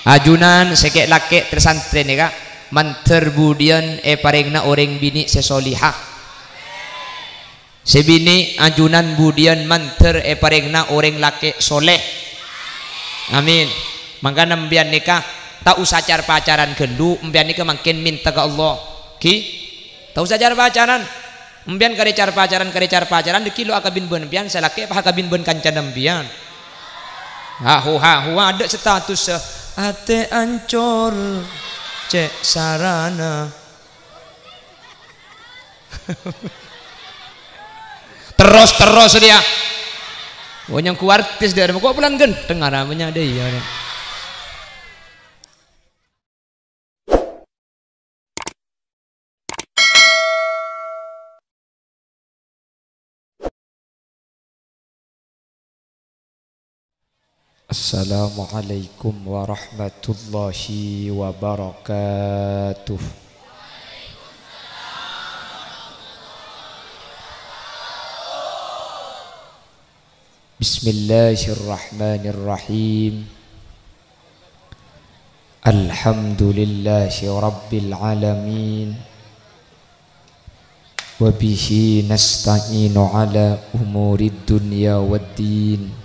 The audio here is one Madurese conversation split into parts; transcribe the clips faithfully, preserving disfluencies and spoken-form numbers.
Ajunan sè kè'-lakè' trè-santrè nèka, mandhâr budiyân èparèngana orèng binè' sè solihah. Sè binè' ajunan budiyân mandhâr èparèngana orèng lakè' soleh. Amin. Mangkana empèyan nèka ta' osa car-pacaran ghâllu, empèyan nèka mangkèn mènta ka Allah. Ghi? Ta' osa car-pacaran. Empèyan karè car-pacaran, karè car-pacaran, dâgghi' lo' akabin bân empèyan, sè lakè' pas akabin bân kancana empèyan. Ha, hu, ha, hu, adâ' status, eh, "Atè ancor, cè' sarana." Terros-terros dia. Oh, nyangku artis dâ' remma, kok polana ghântheng aramanya dâ' iyâ. Assalamualaikum warahmatullahi wabarakatuh. Bismillahirrahmanirrahim. Alhamdulillahi rabbil alamin. Wa bihi nasta'inu ala umurid dunya waddin.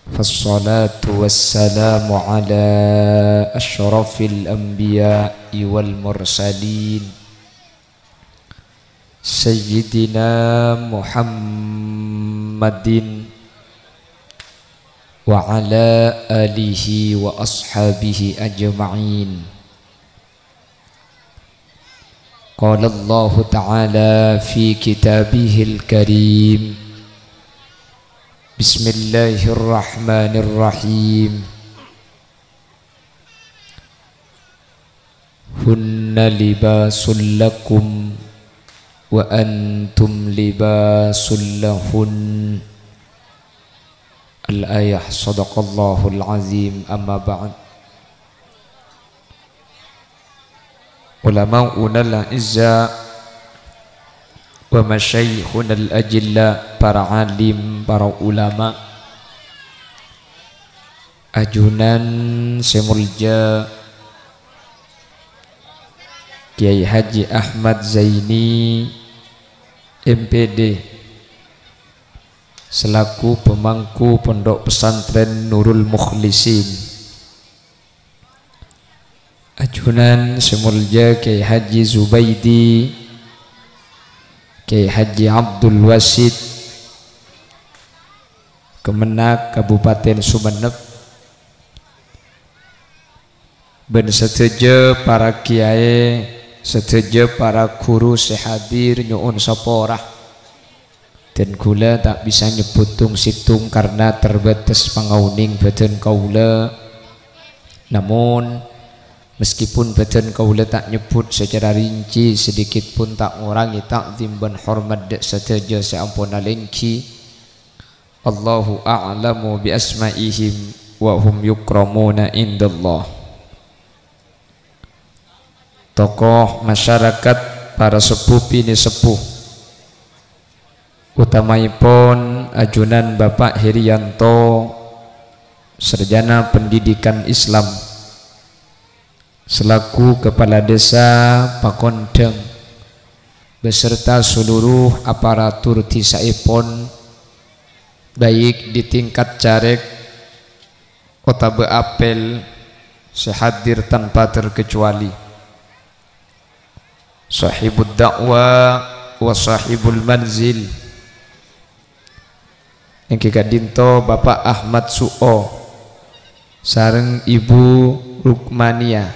Fassalatu wassalamu ala asyrafil anbiya'i wal mursalin, Sayyidina Muhammadin wa ala alihi wa ashabihi ajma'in. Qala Allahu ta'ala fi kitabihil karim. Bismillahirrahmanirrahim. Hunna libasul lakum wa antum libasul lahun. Al-ayah, sadaqallahul azim, amma ba'd. Ulama'unal a'izza wa masyayikhunal ajilla, para alim, para ulama, ajunan sè molja Kyai Haji Ahmad Zaini, M P D, selaku pemangku Pondok Pesantren Nurul Mukhlisin. Ajunan sè molja Kyai Haji Zubaidi, Kyai Haji Abdul Wasid, Kemenag Kabupaten Sumenep, bân sadhâjâ para kiyaè, sadhâjâ para ghuru sè hadir nyo'on sapora. Dân kaulâ ta' bisa nyebbhut tong-sèttong karna terbatas pangaonèng bhâdhân kaulâ. Namun, meskipun bhâdhân kaulâ ta' nyebbhut secara rinci, sedikit pun ta' ngorangè ta'zim bân hormat dâ' sadhâjâ sè ampon alèngghi. Allahu a'lamu bi asma'ihim wa hum yukramuna indallah. Tokoh masyarakat, para sepuh binè' sepuh, utamaèpon ajunan Bapak Herianto, sarjana pendidikan Islam, selaku kepala desa Pakondang, beserta seluruh aparatur dèsaèpon, baik di tingkat carèk otabâ apel sè hadir tanpa terkecuali. Sahibud da'wa wa sahibul manzil. Èngghi ka'dinto Bapak Ahmad Su'o sareng Ibu Rukmania.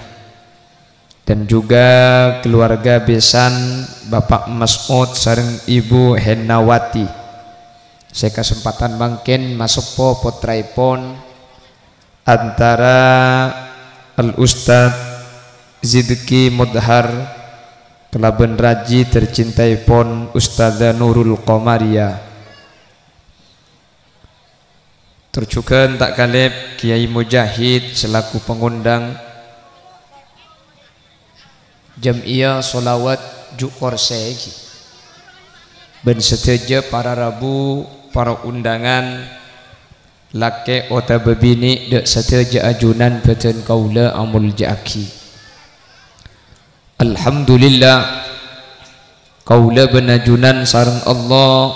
Dan juga keluarga besan Bapak Mas'ud sareng Ibu Hennawati, sè kasempatan mangkèn maseppo pottraèpon antara Al Ustadz Zidki Mudhar kalabân raji tercintaèpon Ustadzah Nurul Qomariyah. Tor jhughân ta' kalèp Kyai Mujahid selaku pangondhâng Jam'iyah Sholawat Ju' Korsè, èngghi, bân sadhâjâ para rabu, para undangan, Lakè' otabâ binè', dâ' sadhâjâ ajunan bâdân kaulâ amolja'aghi. Alhamdulillah, kaulâ bân ajunan sareng Allah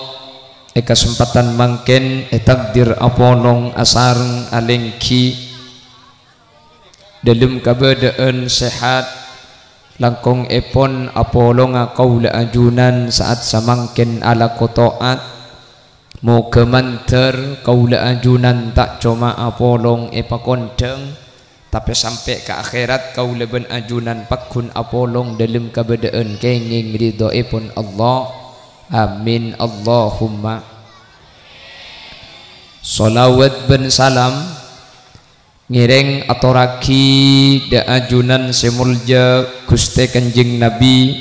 è kasempadhân mangkèn ètakdir apolong asareng alèngghi dâlem kabâdâ'ân sehat. Langkong èpon apolonga kaulâ ajunan sa'at samangkèn alako to'at. Moghâ mandhâr kaulâ ajunan ta' coma apolong èpakondhâng, tapè sampè' ka akhèrat kaulâ bân ajunan pagghun apolong dâlem kabâdâ'ân kèngèng ridhoèpon Allah. Amin, Allahumma. Shalawat bân salam ngèrèng atorraghi dâ' ajunan sè molja Ghustè Kanjeng Nabi,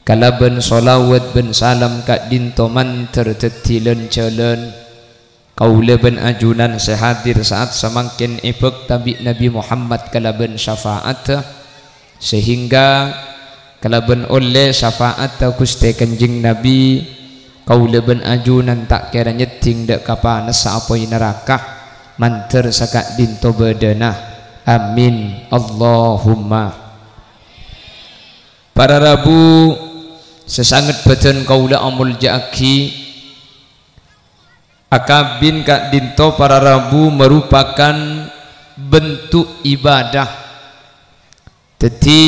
kalabân shalawat bân salam ka'dinto mandhâr dhâddhi lan-jhâlân. Kaulâ bân ajunan sè hadir sa'at samangkèn èbhâkta bi' Nabi Muhammad kalabân syafa'atta, sehingga kalabân ollè syafa'atta Ghustè Kanjeng Nabi, kaulâ bân ajunan ta' kèra nyèddhing dâ' ka panassa apoy naraka, mandhâr saka'dinto bâdâna. Amin, Allahumma. Para rabu sè sanget bâdân kaulâ amolja'aghi, akabin ka'dinto para rabu marupakan bentuk ibadah. Dhâddhi,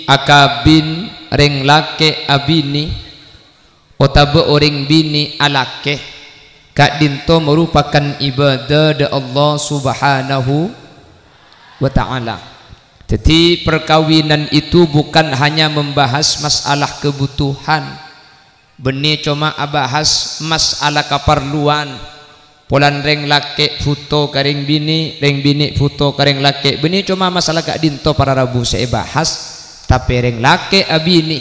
akabin rèng lakè' abinè otabâ orèng binè' alakè, ka'dinto marupakan ibadah dâ' Allah Subhanahu wa Ta'ala. Dhâddhi, perkawinan itu bukan hanya membahas masalah kebutuhan, bânnè coma abahas masalah kaparlowan. Polana rèng lakè' bhuto ka rèng binè', rèng binè' bhuto ka rèng lakè', bânnè coma masalah ka'dinto para rabu sè èbahas, tapè rèng lakè' abinè,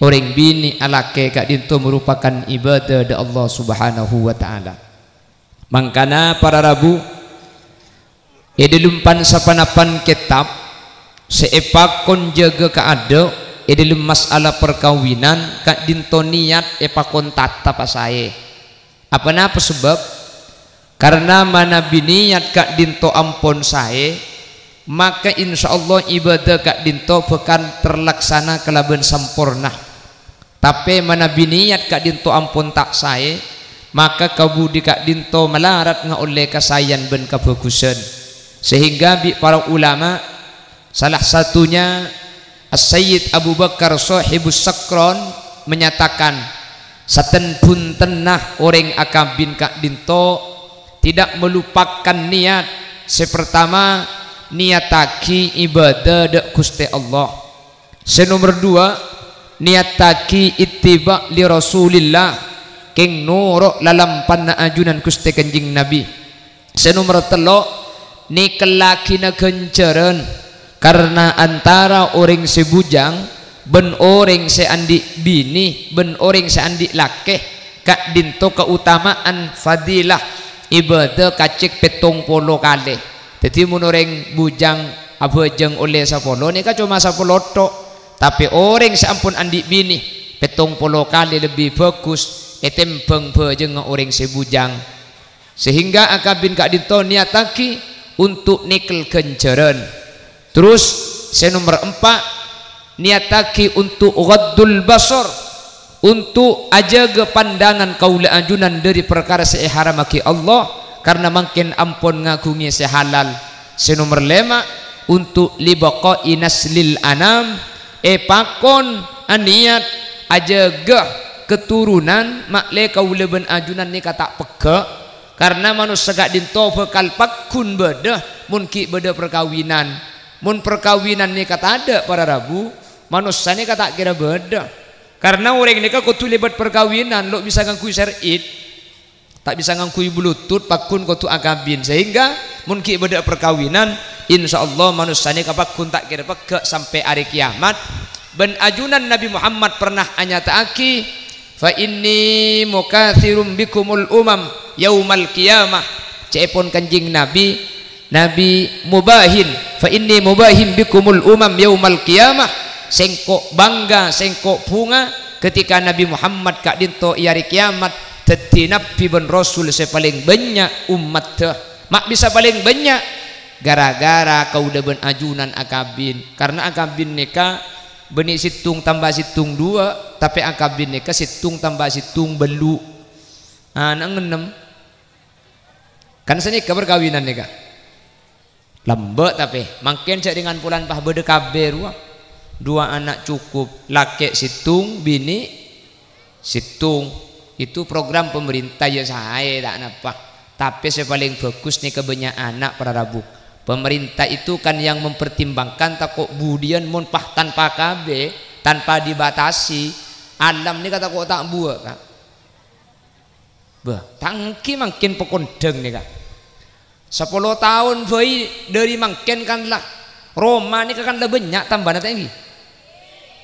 orèng binè' alakè ka'dinto marupakan ibadah dâ' Allah Subhanahu wa Ta'ala. Mangkana para rabu, è dâlem pan-saponapan kètab sè èpakon jâgâ kaadâ' è dâlem masalah parkawinan, ka'dinto niyat èpakon tatap saè. Apa napa sabâb? Karna manabi niyat ka'dinto ampon saè, maka insyaallah ibadah ka'dinto bhâkal terlaksana kalabân samporna. Tapè manabi niyat ka'dinto ampon ta' saè, maka kabudi ka'dinto malarat ngaollè kasaèyan bân kabhâghusân. Sehingga bi' para ulama, salah satunya As-Sayyid Abu Bakar Shahibus Sakron menyatakan, saten-bhuntenna orèng akabin ka'dinto tidak melupakan niat. Sè pertama, niyattaghi ibadah dâ' Ghustè Allah. Sè nomer dua, niyattaghi ittiba' li Rasulillah, kèng noro' lalampanna ajunan Ghustè Kanjeng Nabi. Sè nomer tello', nèkelaghinâ ghânjhârân karna antara orèng sè bujang bân orèng sè andi' binè bân orèng sè andi' lakè, ka'dinto kaotama'an fadilah ibadah kacèk pèttong polo kalè. Dhâddhi, mon orèng bujang abhâjâng ollè sapolo, nèka coma sapolo tho'. Tapè orèng sè ampon andi' binè, pèttong polo kalè lebbi bhâghus ètèmbhâng bhâjângnga orèng sè bujang. Sehingga akabin ka'dinto niyattaghi untuk nèkel ghânjhârân. Terus, sè nomer empa', niyattaghi untuk ghaddul basar, untuk ajâgâ pandangan kaulâ ajunan dâri parkara sè èharammaghi Allah, karna mangkèn ampon ngaghungè sè halal. Sè nomer lèma', untuk libaqa'i naslil anam, èpakon aniyat ajâgâ keturunan ma'lè kaulâ bân ajunan nèka ta' pegghâ', karna manossa ka'dinto bhâkal pagghun bâdâ mon ghi' bâdâ parkawinan. Mon parkawinan nèka tadâ' para rabu, manossa nèka ta' kèra bâdâ. Karna orèng nèka kodhu lèbât parkawinan, lo' bisa ngangghuy ser'it, ta' bisa ngangghuy bluetooth, pagghun kodhu akabin. Sehingga mon ghi' bâdâ parkawinan, insyaallah manossa nèka pagghun ta' kèra pegghâ' sampè' arè kiyamat. Bân ajunan Nabi Muhammad pernah anyata'aghi, "Fa inni mukatsirum bikumul umam yaumal qiyamah." Ca'èpon Kanjeng Nabi, Nabi mubahin, "Fa inni mubahin bikumul umam yaumal qiyamah." Sèngko' bangga, sèngko' bhunga ketika Nabi Muhammad ka'dinto è arè kiyamat dhâddhi nabi bân rasul sè palèng bânnya' ummatta. Ma' bisa palèng bânnya', gara-gara kaulâ bân ajunan akabin. Karna akabin nèka bânnè sèttong tamba sèttong duwâ', tapè akabin nèka sèttong tamba sèttong bâllu'. Ana' ngennem. Kan sanèka parkabinan nèka. Lambâ' tapè, mangkèn jhâ' rèngan polana pas bâdâ kabbhi rowa. Dua anak cukup, lakè' sèttong, binè' sèttong. Itu program pemerintah, ya saè, ta' napa. Tapè sè palèng bhâghus nèka bânnya' ana', para rabu. Pemerintah itu kan yang mempertimbangkan tako' budiyân mon pas tanpa kabbhi, tanpa dibatasi, alam nèka tako' ta' buwâ', Ka'. Bâh, ta' ènggi mangkèn pakondhâng nèka. Sapolo taon bhâi dâri mangkèn kan la, roma nèka kan la bânnya' tambâna ta' ènggi.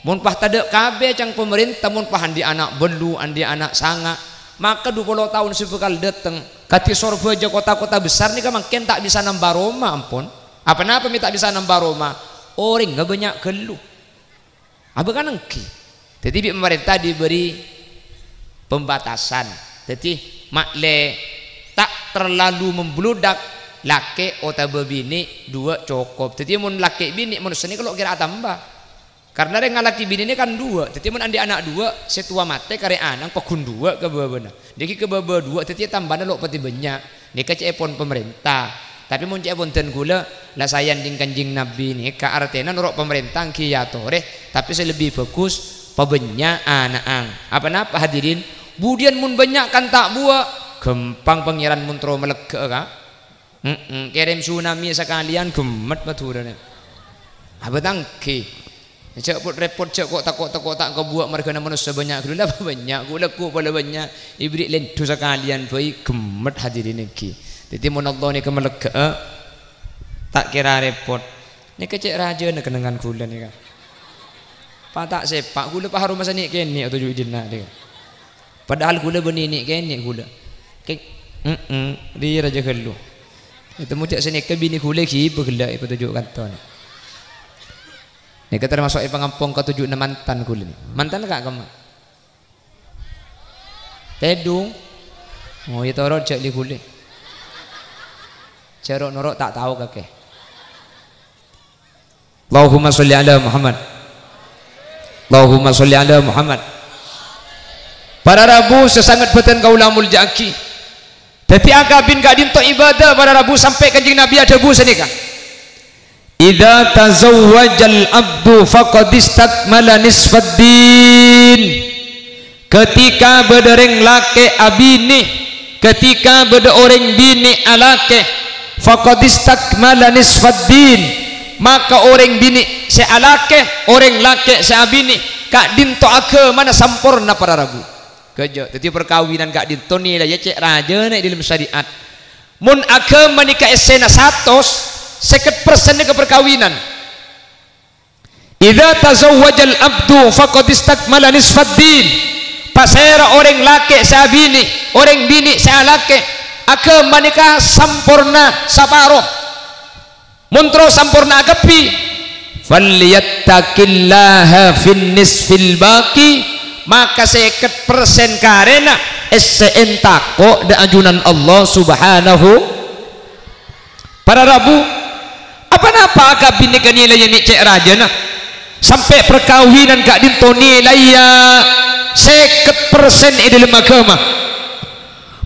Mon pas tadâ' kabbhi ca'na pamarènta, mon pas andi' ana' bâllu', andi' ana' sanga', maka dupolo taon sè bhâkal dâteng, kadhi Sorbhâjâ kota-kota besar nèka mangkèn ta' bisa nambâ roma, ampon. Apa-napa mè' ta' bisa nambâ roma? Orèngnga bânnya' ghâllu. Abâ' kan ènggi. Dhâddhi bi' pamarènta diberi pembatasan. Dhâddhi ma'lè ta' terlalu membludak, lakè' otabâ binè' duwâ' cokop. Dhâddhi mon lakè' binè' manossa nèka lo' kèra atamba. Karna rèng alakè binè' nèka kan duwâ'. Dhâddhi mon andi' ana' duwâ', sè towa matè karè ana' pagghun duwâ' ka bâbâna. Nèka ka bâbâ duwâ', dhâddhi tambâna lo' patè bânnya'. Nèka ca'èpon pamarènta. Tapè mon ca'èpon dân ghulâ, la saèyan dhing Kanjeng Nabi nèka artèna noro' pamarènta ènggi èyatorè, tapè sè lebbi bhâghus pabânnya' ana'na. Apa-napa hadirin, budiyân mon bânnya' kan ta' buwâ', ghâmpang Pangèran mon terro malegghâ'â, Ka'. Hemm, kèrèm tsunami sakalèyan ghemmet Madhurâna. Abâ' ta' ènggi. Jhâ' pot-rèpot, jhâ' ko'-tako'-tako' ta' kabuwâ' marghâna manossa bânnya' ghâllu la bânnya', ghu-lagghu pola bânnya', èberri' lèndhu sakalèyan bhâi ghemmet hadirin ènggi. Dhâddhi mon Allah nèka malegghâ'â, ta' kèra rèpot. Nèka cè' rajâna kennengngan ghulâ nèka. Pata' sèpa', ghulâ pas aromasa nè'-kènè' toju' è dinna' nèka. Padahal ghulâ bânnè nè'-kènè' ghulâ. Kè-, hemm, rèya rajâ ghâllu. Ètemmo jhâ' sanèka binè ghulâ ghibâ ghellâ' èpatoju' kantona. Nèka tamaso' èpangampong ka toju'na mantan ghulâ nè. Mantan ka' kemma? Tèdung. Oh, iyâ toro' jhâ' li ghulâ. Jhâ' ro'-noro' ta' tao kakè. Allahumma sholli ala Muhammad. Allahumma sholli ala Muhammad. Para rabu sè sanget bhâdhân kaulâ molja'aghi. Dhâddhi akabin ka'dinto ibâdâ para rabu sampè' Kanjeng Nabi adhâbu sanèka, "Idza tazawwajal abdu faqad istakmala nisfad din." Ketika bâdâ rèng lakè' abinè, ketika bâdâ orèng binè' alakè, faqad istakmala nisfad din, maka orèng binè' sè alakè, orèng lakè' sè abinè, ka'dinto aghâmana samporna para rabu. Ghâjâ, dhâddhi parkabinan ka'dinto nilaiya cè' rajâna è dâlem syariat. Mon aghâma nèka essèna satos, sèket persen nèka parkabinan. "Idza tazawwajal abdu faqad istakmala nisfad din." Pasèra orèng lakè' sè abinè, orèng binè' sè alakè, aghâma nèka samporna saparo. Mon terro samporna kabbhi, "Falyattaqillaha fin nisfil baqi," maka sèket persen karèna essè'è tako' dâ' ajunan Allah Subhanahu. Para rabu, apa-napa akabin nèka nilaiya mè' cè' rajâna? Sampè' parkabinan ka'dinto nilaiya sèket persen è dâlem aghâma.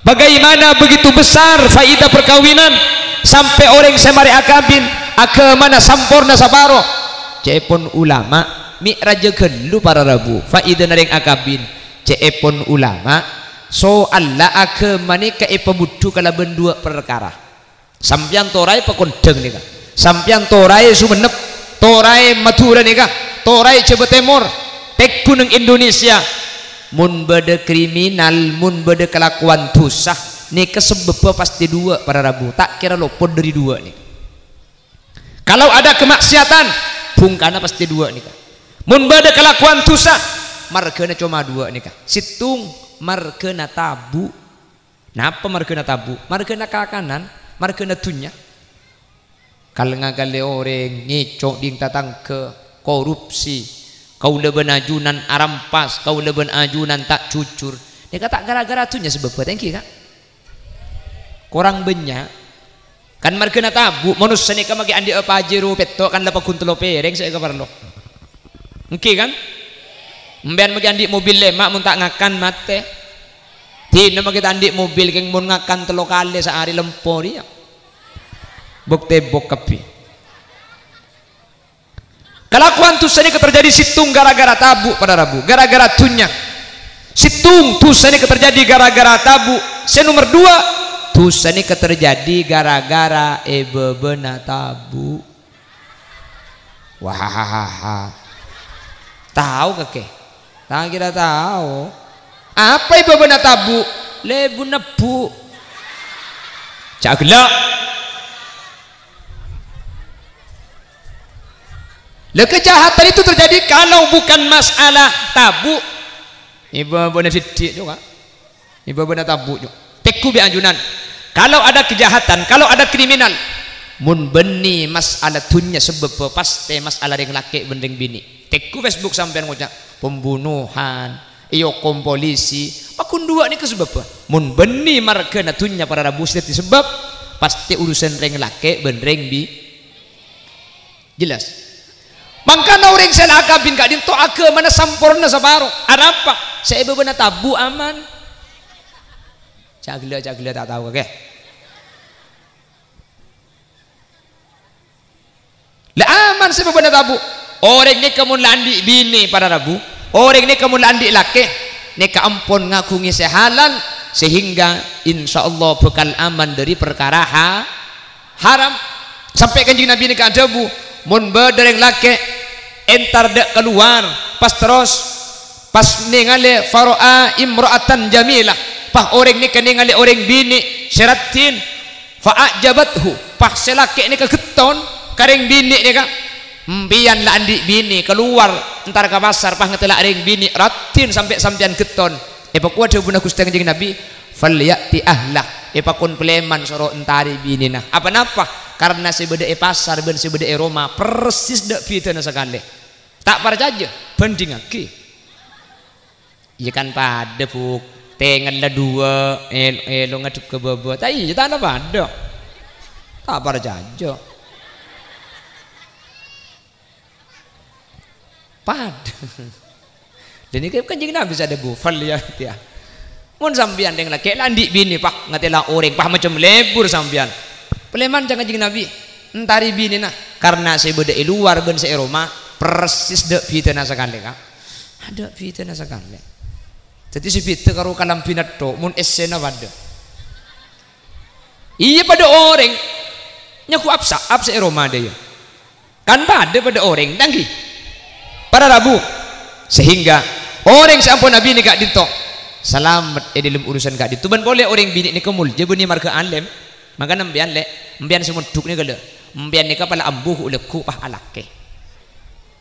Bagaimana begitu besar faidah parkabinan sampè' orèng sè marè akabin aghâmana samporna saparo? Ca'èpon ulama, mè' rajâ ghâllu para rabu, faidahna rèng akabin. Ca'èpon ulama, soalla aghâma nèka èpabudhu kalabân duwâ' parkara. Sampèyan toraè pakondhâng nèka. Sampèyan toraè Songennep, toraè Madhurâ nèka, toraè Jhâbâ Tèmor, tèngghu neng Indonesia. Mon bâdâ kriminal, mon bâdâ kalakowan dhusa, nèka sabâbbhâ pastè duwâ', para rabu. Ta' kèra lopot dâri duwâ' nèka. Kalau ada kemaksiatan, bhungkana pastè duwâ' nèka. Mon bâdâ kalakowan dhusa, marghâna coma duwâ' nèka. Sèttong, marghâna tabu'. Napa marghâna tabu'? Marghâna kakanan, marghâna dhunnya. Kal-ngakalè orèng, ngèco' dhing tatangghâ, korupsi, kaulâ bân ajunan arampas, kaulâ bân ajunan ta' jujur. Nèka ta' ghârâ-ghârâ dhunnya sabâbbhâ, ta' ènggi, Ka'? Korang bânnya', Kan marghâna tabu', manossa nèka maghi andi' pajhâru pètto' kan la paggun tello pèrèng sè èkaparlo. Èngghi kan? Empèyan maghi andi' mobil lèma' mon ta' ngakan matè. Dinah maghi ta' andi' mobil kèng mon ngakan tello kalè saarè lempo rèya. Bok-tèbok kabbhi. Kalakowan dhusa nèka terjadi sèttong gara-gara tabu', para rabu, gara-gara dhunnya. Sèttong dhusa nèka terjadi gara-gara tabu'. Sè nomer dua, dhusa nèka terjadi gara-gara è bâbâna tabu'. Wahahaha. Tao kakè? Ta' kèra tao. Apa è bâbâna tabu'? Lebbu nebbu. Ca' ghellâ'. Lah, kejahatan itu terjadi kalau bukan masalah tabu'. È bâbâna dhiddhi' juga. È bâbâna tabu' juga. Tèngghu bi' ajunan. Kalau ada kejahatan, kalau ada kriminal, mon bânnè masalah dhunnya sabâbbhâ, pastè masalah rèng lakè' bân rèng binè'. Tèngghu Facebook sampèyan ngoca' pembunuhan, èokom polisi, paggun duwâ' nèka sabâbbhâ. Mon bânnè marghâna dhunnya para rabu sè dhâddhi sabâb, pastè urusan rèng lakè' bân rèng bi-, Jelas? Mangkana orèng sè la akabin ka'dinto aghâmana samporna saparo. Arapa? Sè è bâbâna tabu' aman. Ca' ghellâ', ca' ghellâ' ta' tao kakè. La aman sè è bâbâna tabu'. Orèng nèka mon la andi' binè para rabu, orèng nèka mon la andi' lakè, nèka ampon ngaghungè sè halal, sehingga insyaallah bhâkal aman dhâri parkara ha-, haram. Sampè' Kanjeng Nabi nèka adhâbu, "Mon bâdâ rèng lakè' entar dâ' kalowar, pas terros, pas nèngalè fara'a imra'atan jamilah, pas orèng nèka nèngalè orèng binè' sè raddhin, fa a'jabathu, pas sè lakè' nèka ghetton ka rèng binè' nèka, empèyan la andi' binè kalowar entar ka pasar, pas ngatela' rèng binè' raddhin sampè' sampèyan ghetton." Èpakowa dhâbuna Ghustè Kanjeng Nabi, "Falya'ti ahlah." Èpakon palèman soro entarè binèna. Apa napa? Karna sè bâdâ è pasar bân sè bâdâ è roma persis dâ' bhidhâna sakalè. Ta' parcajâ? Bhândhingngaghi. Iyâ kan padâ, Bu'. Tengella duwâ', el-, èlongnga dâ' ka bâbâ. Ta' iyâ, tana padâ. Ta' parcajâ. Padâ. Lha nèka Kanjeng Nabi sè adhâbu, "Falya'ti ahlah." Mon sampèyan rèng lakè' la andi' binè, pas ngatela' orèng, pas macem lebur sampèyan. Palèman ca'na Kanjeng Nabi, "Entarè binèna, karna sè bâdâ è lowar bân sè è roma persis dâ' bhidhâna sakalè, Ka'." Adâ' bhidhâna sakalè. Dâddhi sè bhidhâ karo kalambhina tho', mon essèna padâ. Iyâ, padâ orèng nyaghu' ap-sa'ap sè è roma dâ' iyâ. Kan padâ, padâ orèng, ta' ènggi? Para rabu. Sehingga orèng sè ampon abinè ka'dinto salamet è dâlem urusan ka'dinto. Bân polè orèng binè' nèka molja bânnè marghâ alèm. Maka empèyan, Lè', empèyan sè mondhuk nèka, Lè', empèyan nèka pala ambu ghu'-lagghu' pas alakè.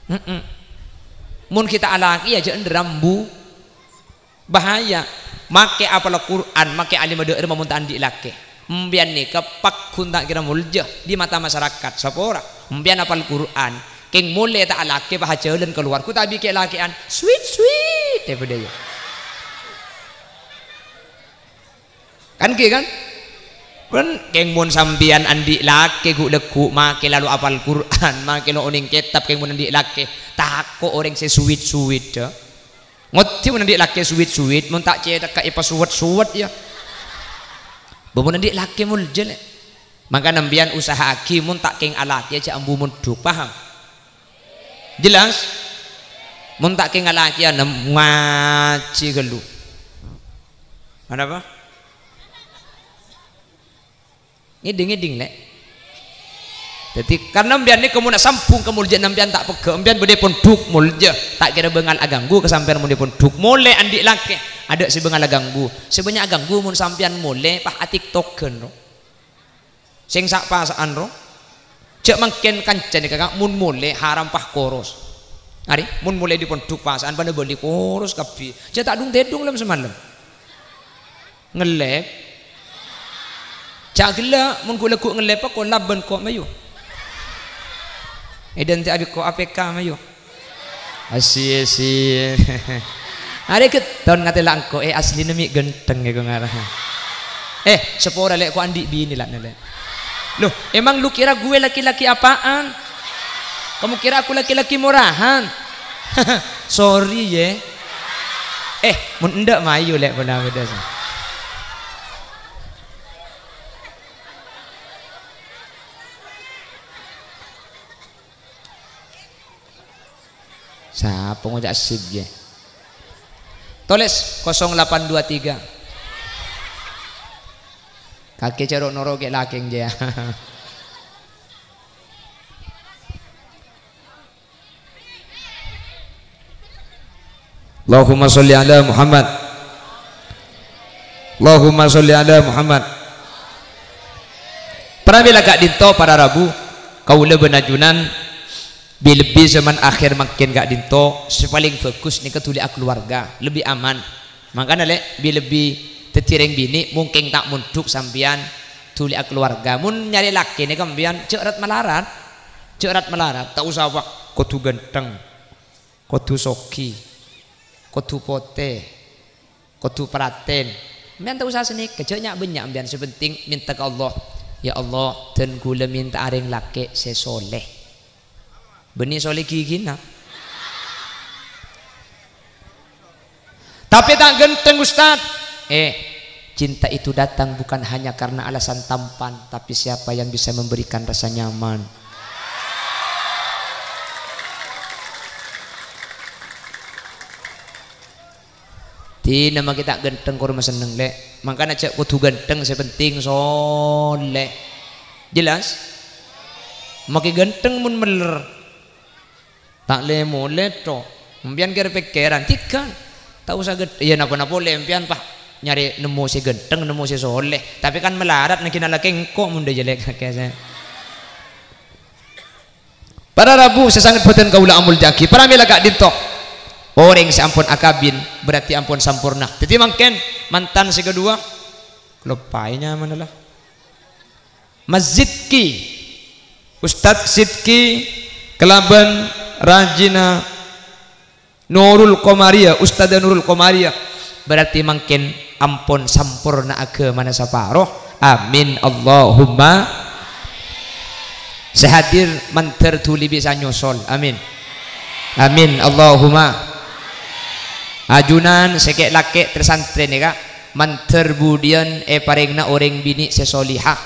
He'em. Mon ghi' ta' alakè, yâ jhâ' endher ambu. Bahaya. Makè apal Qur'an, makè alim dâ' remma mon ta' andi' lakè. Empèyan nèka pagghun ta' kèra molja di mata masyarakat. Sapora. Empèyan apal Qur'an, kèng molè ta' alakè pas ajhâlân kalowar, ghu' ta' bi' kè-lakè'an. Sweet, sweet. È bâdâ, yâ. Kan ghi, kan? Bân, kèng mon sampèyan andi' lakè ghu'-lagghu', makè lalo apal Qur'an, makè lo onèng kètab, kèng mon andi' lakè, tako' orèng sè sweet-sweet, dâ. Ngoddi mon andi' lakè sweet-sweet, mon ta' cèthagghâ èpasowet-sowet, yâ. Bâ mon andi' lakè molja, Lè'. Mangkana empèyan usaha'aghi mon ta' kèng alakè jhâ' ambu mondhuk, paham? Jelas? Mon ta' kèng alakè'an, ngajhi ghâllu. Anapa? Ngèdhing-ngèdhing, Lè'. Dâddhi, karna empèyan nèka mon sambhung kamolja'an empèyan ta' pegghâ', empèyan bâdâ è pondhuk molja, ta' kèra bângal aghânggu ka sampèyan mon è pondhuk. Molè andi' lakè, adâ' sè bângal aghânggu. Sè bânnya' aghânggu mon sampèyan molè pas atiktokan, ro. Sèng sa'-pasa'an, ro. Jhâ' mangkèn kanca nèka, Ka', mon molè haram pas koros. Arè, mon molè di pondhuk pasa'an, pana bâli koros kabbhi. Jhâ' ta' dhung-tèdhung lem samalem. Ngellèp. Jhâ' ghellâ', mon ghu'-lagghu' ngellèp, kolap bân ko' mayu. Èdhânte' abit ko' A P K mayu. Asiyè-siyè. Arè ghetton ngatela' engko', eh, aslina mè' ghântheng, eh, ko' ngara. Eh, sapora, Lè', ko' andi' binè, la, Lè'. Loh, emang lu kira gue laki-laki apaan? Kamu kira aku laki-laki murahan? Sorry, ye. Eh, mon endâ' mayu, Lè', pola bâdâ sè. Sapa ngoca' sip, jâ? Toles kosong delapan dua tiga. Kakè caro' noro' kè lakèng, jâ. Allahumma sholli ala Muhammad. Allahumma sholli ala Muhammad. Pramila ka'dinto para rabu, kaulâ bân ajunan, bi-lebbi zaman akhir mangkèn ka'dinto, sè palèng bhâghus nèka dhuli akaluwarga, lebbi aman. Mangkana, Lè', bi-lebbi dhâddhi rèng binè', mongkèng ta' mondhuk sampèyan, dhuli akaluwarga. Mon nyarè lakè nèka sampèyan, jhâ' rat-malarat. Jhâ' rat-malarat, ta' osa, wah, kodhu ghântheng, kodhu soghi, kodhu potè, kodhu pratèn. Sampèyan ta' osa sanèka, jhâ' nya'-bânnya' sampèyan, sè pentèng mènta ka Allah, "Ya Allah, dân kaulâ mènta'a rèng lakè' sè soleh." Bânnè soleh ghighina. Tapè ta' ghântheng, Ustaz. Eh, cinta itu datang bukan hanya karena alasan tampan, tapi siapa yang bisa memberikan rasa nyaman. Dina makè ta' ghântheng, korma senneng, Lè'. Mangkana jhâ' kodhu ghântheng, sè pentèng soleh. Jelas? Makè ghântheng mon mèller. Ta' lè-molè, to. Sampèyan kèr-pèkkèran, tiga. Ta' osa ghân-, iyâ, napa-napa polè sampèyan, pas nyarè nemmo sè ghântheng, nemmo sè soleh. Tapè kan malarat naghi nalakè engko' mon dâ' jhâlâk kakè sè. Para rabu sè sanget bhâdhân kaulâ amoljâ'aghi, pramila ka'dinto. Orèng sè ampon akabin, berarti ampon samporna. Dhâddhi mangkèn, mantan sè kaduwâ, kaloppaè nyamana la. Mas Zidki, Ustadz Zidki kalabân rajina Nurul Komariah, Ustadzah Nurul Komariah. Berarti mangkèn ampon samporna aghâmana saparo. Amin, Allahumma. Sè hadir mandhâr dhuli bisa nyosol. Amin. Amin, Allahumma. Ajunan sè kè'-lakè' trèsantrè nèka, mandhâr budiyân èparèngana orèng binè' sè solihah.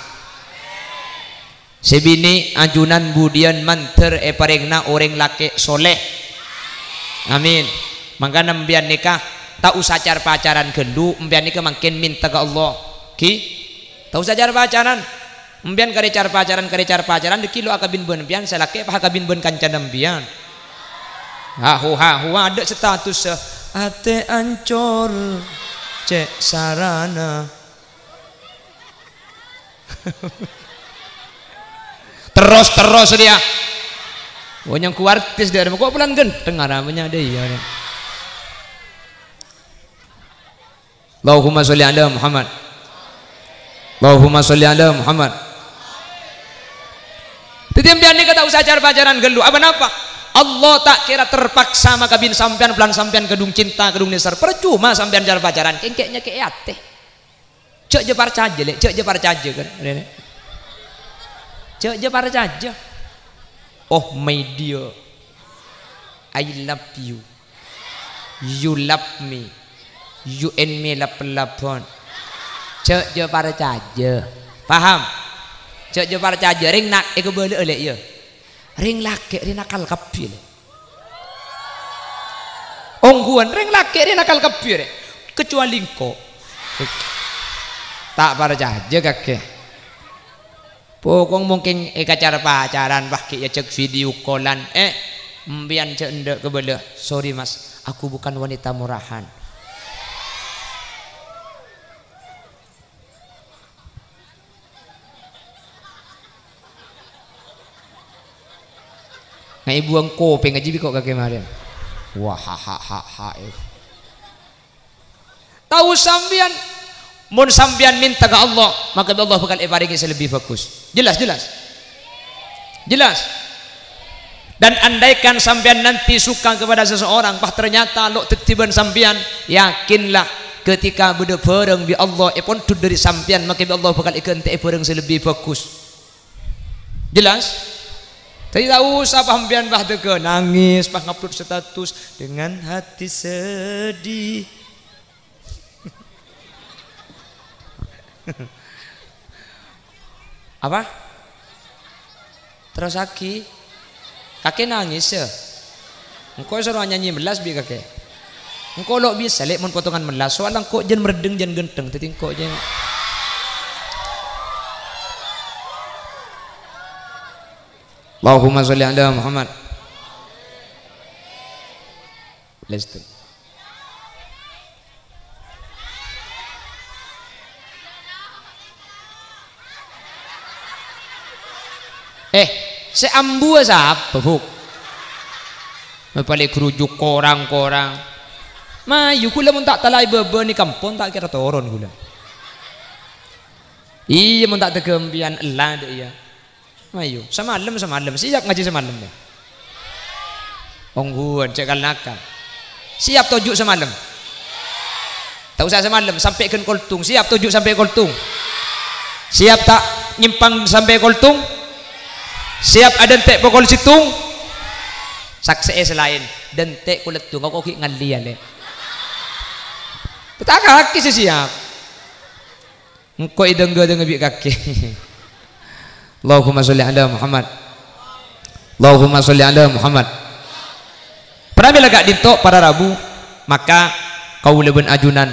Sè binè' ajunan budiyân mandhâr èparèngana orèng lakè' soleh. Amin. Mangkana sampèyan nèka ta' osa car-pacaran ghâllu, sampèyan nèka mangkèn mènta ka Allah. Ghi? Ta' osa car-pacaran. Sampèyan karè car-pacaran, karè car-pacaran, dâgghi' lo' akabin bân sampèyan, sè lakè' pas akabin bân kancana sampèyan. Ha, hu, ha, hu, adâ' status, atè ancor, cè' sarana. Terros-terros dia. Oh, nyangghu artis dâ' remma, kok polana ghântheng aramma nya' dâ' iyâ. Allahumma sholli ala Muhammad. Allahumma sholli ala Muhammad. Dhâddhi, sampèyan nèka ta' osa car-pacaran ghâllu. Apa napa? Allah ta' kèra terpaksa makabin sampèyan polana sampèyan kadhung cinta, kadhung nèser. Parcoma sampèyan car-pacaran, kèng kè' nyakè'è atè. Jhâ', jhâ' parcajâ, Lè'. Jhâ', jhâ' parcajâ, kan? Rèna. Jhâ', jhâ' parcajâ. Oh, my dear. I love you. You love me. You and me love-love-an. Jhâ', jhâ' parcajâ. Paham? Jhâ', jhâ' parcajâ. Rèng na-, èkabâlâ'â, Lè', iyâ. Rèng lakè' rè nakal kabbhi, Lè'. Ongghuwân, rèng lakè' rè nakal kabbhi, rè. Kecuali engko'. Ta' parcajâ kakè. Pokok mungkin èkacar-pacaran, pas ghi' èajhâk video call-an. Eh, sampèyan jhâ' endâ' kabâlâ. "Sorry, Mas, aku bukan wanita murahan." Nga' èbuwâng kopèng ajiyâ bi' ko' kakè marèn. Wah, ha, ha, ha, ha, eh. Tao sampèyan, mon sampèyan mènta ka Allah, maka Allah bhâkal èparèngè sè lebbi bhâghus. Jelas, jelas? Jelas? Dan andaikan sampèyan nanti suka kepada seseorang, pas ternyata lo' dhâddhi bân sampèyan, yakinlah, ketika bâdâ bhârâng bi' Allah èpondhut dâri sampèyan, maka bi' Allah bhâkal èghântè'è bhârâng sè lebbi bhâghus. Jelas? Jadi, ta' osa pas sampèyan pas dâgghâ nangès, pas ngupload status dengan hati sedih. Apa? Terrossaghi. Kakè nangès, yâ? Engko' soro anyanyi mellas bi' kakè. Engko' lo' bisa, Lè', mon potongan mellas. Soalla engko' jân merdeng, jân ghântheng. Dhâddhi engko' jân. Allahumma sholli ala Muhammad. Lèstèr. Eh, sè ambuwâ sapa, Bu'? Mè' palèng ghârujuk korang-korang. Mayu, ghulâ mon ta' talaè bâbâ nèka ampon ta' kèra toron ghulâ. Iyâ, mon ta' dâgghâ empèyan ella dâ' iyâ. Ayo, samalem, samalem. Siap ngajhi samalem, yâ? Ongghuwân, cè' kal-nakal. Siap toju' samalem? Ta' osa samalem, sampè' ghân kolthung. Siap toju' sampè' kolthung? Siap ta' nyèmpang sampè' kolthung? Siap adântè' pokol sèttong? Saksè'è sè laèn, dântè' kolthung, engko' ghi' ngallè, yâ, Lè'. Pètaka'aghi sè siap. Engko' èdângghâ-dângghâ bi' kakè. Allahumma sholli ala Muhammad. Allahumma sholli ala Muhammad. Pramèla ka'dinto para rabu, maka kaulâ bân ajunan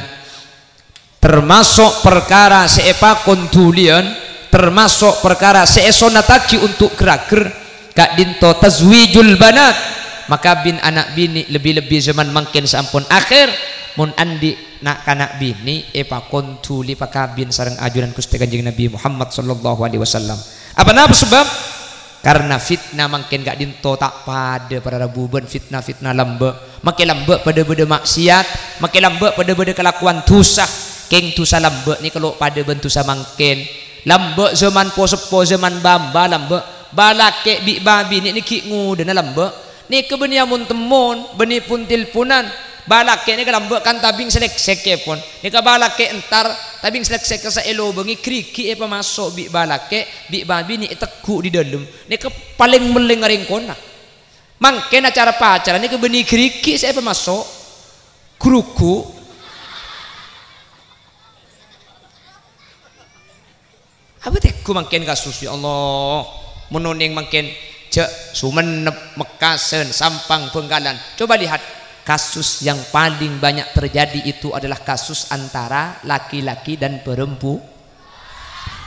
termaso' parkara sè èpakon dhuliyân, termaso' parkara sè èsonnattaghi onto' ghâr-aghâr, ka'dinto tazwijul banat, makabin ana' binè', lebbi-lebbi zaman mangkèn saampon akhèr, mon andi' na'-kana' binè' èpakon dhuli pakabin sareng ajunan Ghustè Kanjeng Nabi Muhammad sallallahu alaihi wasallam. Apa napa sabâb? Karna fitna mangkèn ka'dinto ta' padâ para rabu bân fitna-fitna lambâ'. Makè lambâ' padâ bâdâ ma'siyat, makè lambâ' padâ bâdâ kalakowan dhusa. Kèng dhusa lambâ' nèka lo' padâ bân dhusa mangkèn. Lambâ' zaman po-seppo, zaman bâ'-embâ' lambâ'. Bâlakè' bi' bâbinè' nè ghi' ngodâna lambâ'. Nèka bânnè amon-temmon, bânnè pon-telponan. Bâlakè' nèka lambâ' kan tabing sè lèksèk èpon. Nèka bâlakè' entar, tabing sè lèksèk kassa' èlobângè, ghârighi' èpamaso' bi' bâlakè', bi' bâbinè' ètegghu' è dâlem. Nèka palèng mellèng arèngkona. Mangkèn acara pacaran nèka bânnè ghârighi' sè èpamaso'. Ghrughuk. Apa tegghu mangkèn kasus, ya Allah? Mon onèng mangkèn jhâ' Songennep, Mekkasân, Sampang, Bhângkalan. Coba lihat, kasus yang paling banyak terjadi itu adalah kasus antara laki-laki dan perempu-,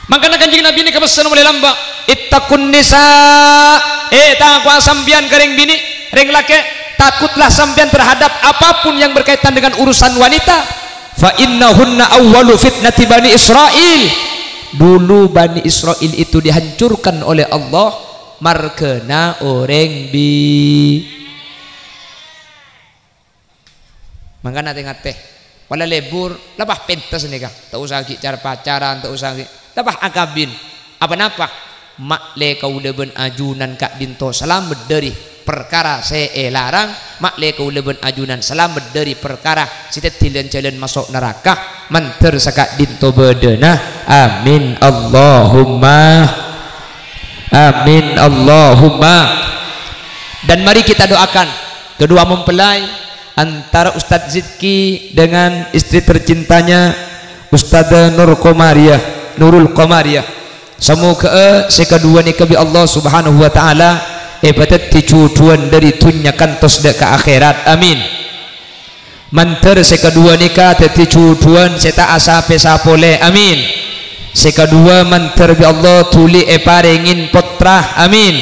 Mangkana Kanjeng Nabi nèka pèssèna molaè lambâ', "Ittaqun nisa." Eh, takowa sampèyan ka rèng binè', rèng lakè', takutlah sampèyan terhadap apapun yang berkaitan dengan urusan wanita. "Fa innahunna awwalu fitnati Bani Israil." Dulu Bani Israil itu dihancurkan oleh Allah marghâna orèng bi-, Mangkana tè-ngatè. Pola lebur, la pas pèntes nèka. Ta' osa ghi' car-pacaran, ta' osa ghi', la pas akabin. Apa-napa? Ma'lè kaulâ bân ajunan ka'dinto salamet dhâri parkara sè èlarang, ma'lè kaulâ bân ajunan salamet dhâri parkara sè dhâddhi lan-jhâlân maso' naraka, mandhâr saka'dinto bâdâna. Amin, Allahumma. Amin, Allahumma. Dan mari kita doakan kedua mempelai antara Ustadz Zidki dengan istri tercintanya, Ustadzah Nur Komariah, Nurul Komariah. Samoghâ'â sè kaduwâ nèka bi' Allah Subhanahu wa Ta'ala èpadhâddhi jhudhuwân dhâri dhunnya kantos dâ' ka akhèrat. Amin. Mandhâr sè kaduwâ nèka dhâddhi jhudhuwân sè ta' asapèsa polè. Amin. Sè kaduwâ mandhâr bi' Allah dhuli èparèngè pottra. Amin.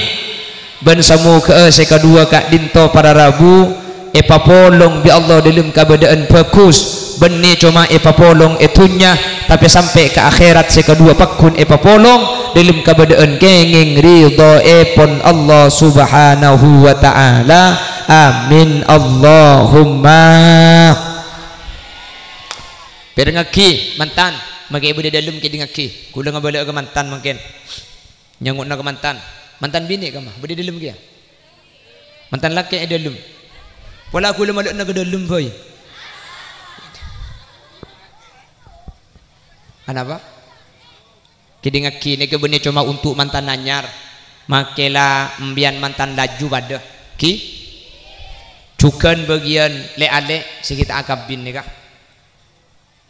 Bân samoghâ'â sè kaduwâ ka'dinto para rabu èpapolong bi' Allah dâlem kabâdâ'ân bhâghus, bânnè coma èpapolong è dhunnya, tapè sampè' ka akhèrat sè kaduwâ pagghun èpapolong dâlem kabâdâ'ân kèngèng ridhâèpon Allah Subhanahu wa Ta'ala. Amin, Allahumma. Pèrengngaghi, makè bâdâ dâlem kèdingngaghi. Kaulâ ngabâlâ'â ka mantan mangkèn. Nyango'na ka mantan. Mantan binè' kamma, bâdâ è dâlem kèya? Mantan lakè' è dâlem. Pola kaulâ malè'na ka dâlem, boy. Anapa? Kèdingngaghi, nèka bânnè coma onto' mantan anyar. Makè la empèyan mantan laju padâ, ghi? Jhughân bâgiyân lè'-alè' sè ghi' ta' akabin nèka.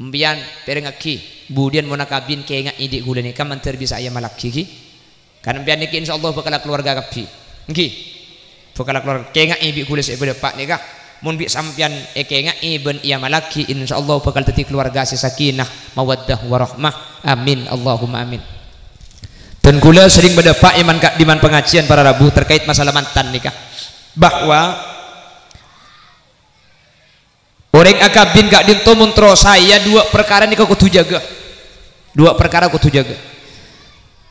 Empèyan pèrengngaghi, budiyân mon akabin kènga'è dhi' ghulâ nèka mandhâr bisa èamallaghi, ghi? Kan empèyan nèka insyaallah bhâkal akaluwarga kabbhi. Ènggi? Bhâkal akaluwarga. Kènga'è bi' ghulâ sè bâdâ pa' nèka. Mon bi' sampèyan èkènga'è bân èamallaghi, insyaallah bhâkal dhâddhi kaluwarga sè sakinah, mawaddah, warahmah. Amin, Allahumma amin. Dân ghulâ serrèng bâdâ pa' è man-, ka'dimman pangajiyân para rabu terkait masalah mantan nèka, bahwa orèng akabin ka'dinto mon terro saè, duwâ' parkara nèka kodhu jâgâ. Duwâ' parkara kodhu jâgâ.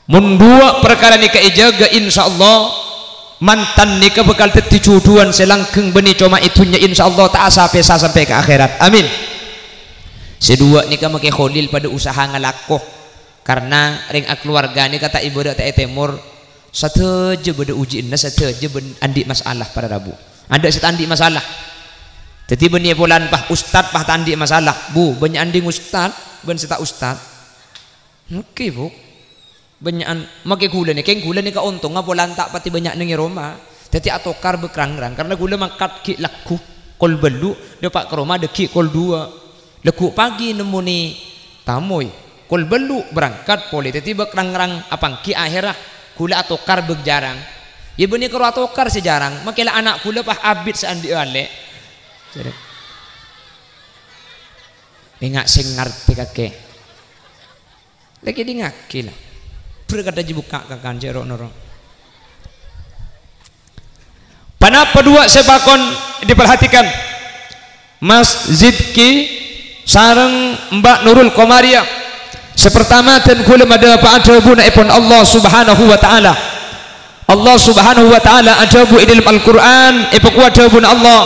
Mon duwâ' parkara nèka èjâgâ, insyaallah mantan nèka bhâkal dhâddhi jhudhuwân sè langghâng bânnè coma è dhunnya, insyaallah ta' asa-pèsa sampè' ka akhèrat. Amin. Sè duwâ' nèka makè Kholil padâ usaha ngalako, karna rèng akaluwarga nèka ta' èbârâ' ta' ètèmor, sadhâjâ bâdâ ujiânna, sadhâjâ bân-, andi' masalah para rabu. Adâ' sè ta' andi' masalah. Dhâddhi bânnè polana pas ustad pas ta' andi' masalah. Bu, bânnya' andi' ustad bân sè ta' ustad. Ènggi, Bu. Bânnya'an makè ghulâ nè, kèng ghulâ nèka ontongnga polana ta' patè bânnya' neng è roma. Dhâddhi atokar bâk rang-rang, karna ghulâ mangkat ghi' lagghu kol bâllu', dâpa' ka roma dâgghi' kol duwâ'. Lagghu pagi nemmonè tamoy, kol bâllu' berangkat polè. Dhâddhi bâk rang-rang apangghi, akhèrra ghulâ atokar bâk jhârâng. Iyâ bânnè karo atokar sè jhârâng, makè la ana' ghulâ pas abit sè andi' alè'. Jhârâng. Enga' sè ngartè kakè. Lagi dingaghi la. Berkata jibukka' kakan jero noro. Panapa duwâ' sè pakon diperhatikan? Mas Zidki sareng Mbak Nurul Komariah. Sè partama dân ghulâ madâpa'a dhâbuna èpon Allah Subhanahu wa Ta'ala. Allah Subhanahu wa Ta'ala adhâbu è dâlem Al-Qur'an, èpakowa dhâbuna Allah.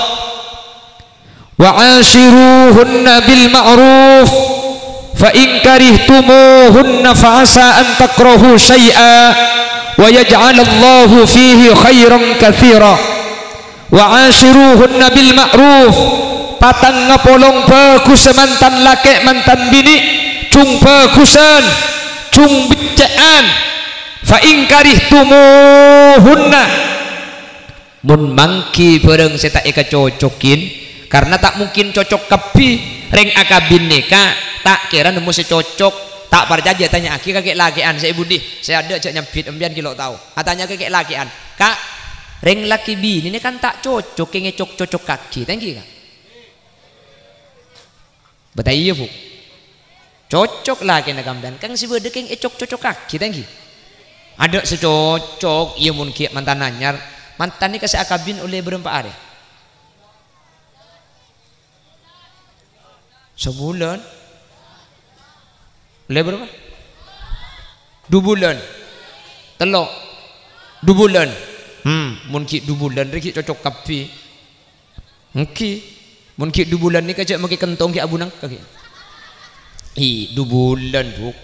"Wa asyiruhunna bil ma'ruf, fa in karihtumuhunna fa asa an takrahu syai'a wa yaj'alallahu fihi khairan katsira. Wa asyiruhunna bil ma'ruf, patang ngapolong bhâghussa mantan lakè' mantan binè', jhung bhâghussan, jhung beccè'an. Fa in karihtumuhunna." Mon mangghi bhârâng sè ta' èkacocokin, karna ta' mungkin cocok kabbhi, rèng akabin nèka ta' kèra nemmo sè cocok. Ta' parcajâ, tanya'aghi ka kè'-lakè'an sè è budi, sè adâ' jhâ' nyambit, empèyan ghi' lo' tao. Atanya ka kè'-lakè'an, "Ka', rèng lakè binè nèka kan ta' cocok kèng ècok-cocokaghi, ta' ènggi, Ka'?" Bâta iyâ, Bu. Cocok lakèna kampèyan, kèng sè bâdâ kèng ècok-cocokaghi, ta' ènggi. Adâ' sè cocok, iyâ mon ghi' mantan anyar, mantan nèka sè akabin ollè bârâmpa arè? Sabulân. Ollè bârâmpa? Du bulân. Tello'. Du bulân. Hmm, mon ghi' du bulân rè ghi' cocok kabbhi. Ènggi. Mon ghi' du bulân nèka jhâ' makè kentong ghi' abu nangka ghi'. Ih, du bulân, Bu'.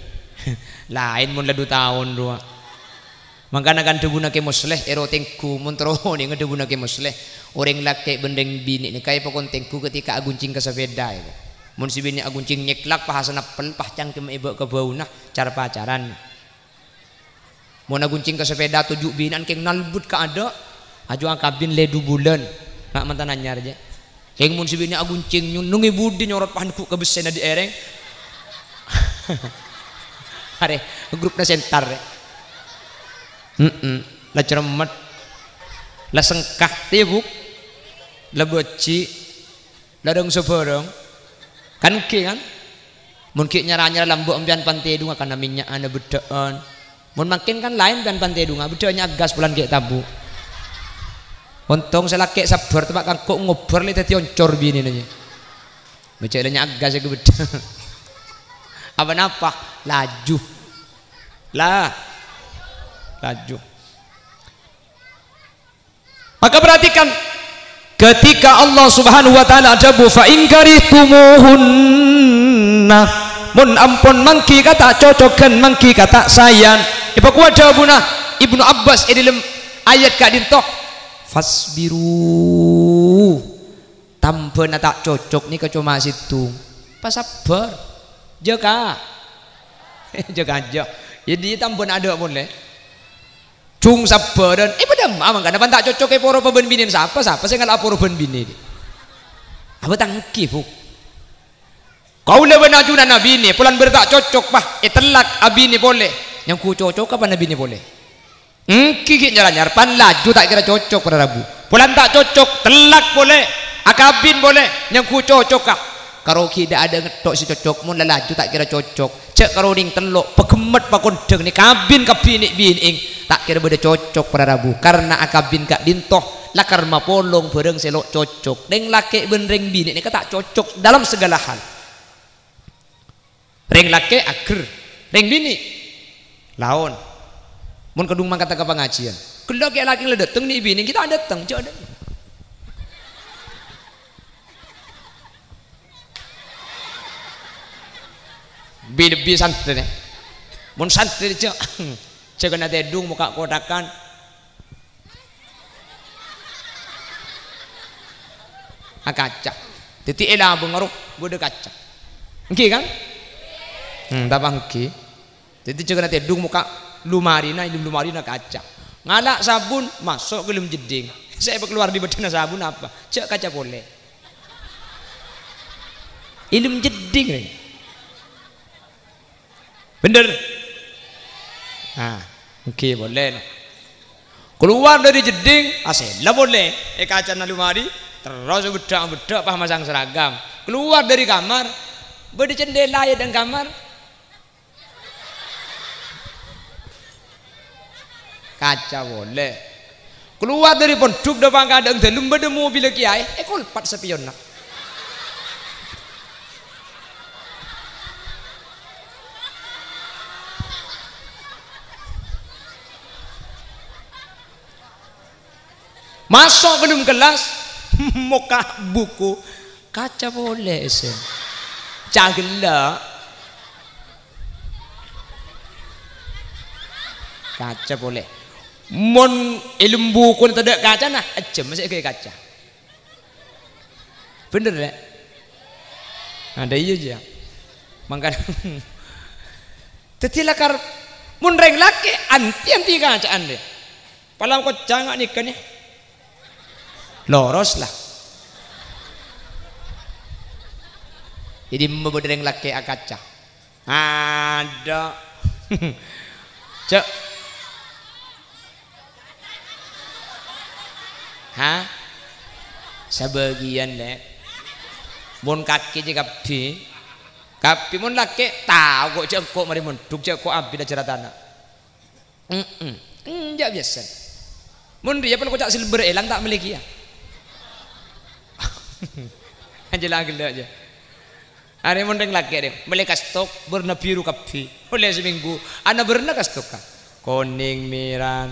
Laèn mon la du taon rowa. Mangkana kan dhâbuna Kè Musleh, èro tèngghu, mon terro nènga dhâbuna Kè Musleh, orèng lakè' bân rèng binè' nèka èpakon tèngghu ketika aguncèng ka sapèda, ya. Mon sè binè' aguncèng nyèklak, pas asanappel, pas cangkem èbâ' ka bâuna, car-pacaran. Mon aguncèng ka sapèda toju' binè'an kèng nalbut ka adâ', aju akabin lè du bulân. Na' mantan anyar jâ. Kèng mon sè binè' aguncèng nyonnongè budi nyorot pangghu ka bessèna dhi' èrèng. Arè, grupna sentar, rè. Heeh, la ceremmet. La sengka, tèbuk. La bâji'. La rèng-sabârâng. Kan ènggi, kan? Mon ghi' nyara-nyara lambâ' empèyan pan tèdungnga kana mènnya'an, beddhâ'ân. Mon mangkèn kan laèn empèyan pan tèdungnga, beddhâ'ân nya'agghâs polana ghi' tabu. Ontong sè lakè' sabbhâr, teppa' kangko' ngobbhâr lè dhâddhi oncor binèna, yâ. Bâjâ la nya'agghâs sè beddhâ. Apa-napa? Laju. Lah. Laju. Maka perhatikan, ketika Allah Subhanahu wa Ta'ala adhâbu, "Fa in karihtumuhunna," mon ampon mangghi kata' cocoghân, mangghi kata' saèyan, èpakowa dhâbuna Ibnu Abbas è dâlem ayat ka'dinto, "Fasbiru." Tambhâna ta' cocok nèka coma sèttong. Pasabbhâr. Jâ ka. Jâ ka, jâ. Jadi tambhâna adâ' polè. Jhung sabbhârân, è, padâ emma'a mangkana, pan ta' cocok èporopa bân binèna sapa, sapa sè ngala' poro bân binè? Apa ta' ènggi, Bu? Kaulâ bân ajunan abinè, polana bâdâ ta' cocok, pas ètellak abinè polè. Nyangghu cocoka pan abinè polè. Ènggi ghi' nyar-anyar, pan laju ta' kèra cocok para rabu. Polana ta' cocok, tellak polè, akabin polè, nyangghu cocoka. Karo ghi' dâ'-adâ' ngetthok sè cocok, mon la laju ta' kèra cocok. Jhâ' karo orèng tello', paghemmet pakondhâng nè kabin kabbhi nè' binè'èng, ta' kèra bâdâ cocok para rabu. Karna akabin ka'dinto, lakar mapolong bhârâng sè lo' cocok. Rèng lakè' bân rèng binè' nèka ta' cocok dalam segala hal. Rèng lakè' ager, rèng binè' laon. Mon kadhung mangkata ka pangajiân, ghellâ' kè' lakè' la dâteng, nè' binè' ghi' ta' dâteng, jhâ' dâ'. Bi-, lebbi santrè, nè. Mon santrè jhâ', jhâ' kèna tèdung mokka' kothakan. Akaca. Dhâddhi è labâng aro bâdâ kaca. Ènggi, kan? Hmm, ta' ènggi. Dhâddhi jhâ' kèna tèdung mokka' lomarina, è dâlem lomarina kaca. Ngala' sabun, maso' ka dâlem jeddhing. Sè èpakalowar dâri bâddhâna sabun apa? Jhâ' kaca polè. È dâlem jeddhing, rè. Bhender? Ah, ènggi polè, no. Kalowar dâri jeddhing, asèlla polè è kacana lomari, terros beddhâk-beddhâk pas masang seragam. Kalowar dâri kamar, bâdâ cendhela è dâlem kamar. Kaca polè. Kalowar dâri pondhuk dâpa' ka dâlem, dâlem bâdâ mobilla kèyaè, èkolpat sapèyonna. Maso' ka dâlem kellas, mokka' buku, kaca polè, èssèna. Ca' ghellâ'. Kaca polè. Mon è dâlem bukuna tadâ' kacana, èjjhâm sè èghâbây kaca. Bhender, Lè'? Adâ iyâ, jâ. Mangkana, dhâddhi lakar, mon rèng lakè', anti-anti kaca'an, Lè'. Pala kocca nga' nèka, nè. Loros, la. È dimma bâdâ rèng lakè' akaca? Adâ'. Cè'. Ha? Sabâgiyân, Lè'. Mon kakè jâ kabbhi. Kabbhi mon lakè' tao ko' jâ' engko' marè mondhuk, jâ' ko' abit ajhârâtana. Mm-mm. Enjâ' biyasa. Mon rèya pon koca' silver èlang ta' mellè kèya. Ajhâlâ ghellâ' jâ. Arè mon rèng lakè' rè, mellè kastok bârna biru kabbhi. Ollè samènggu, ana bârna kastokka. Konèng, mèrah.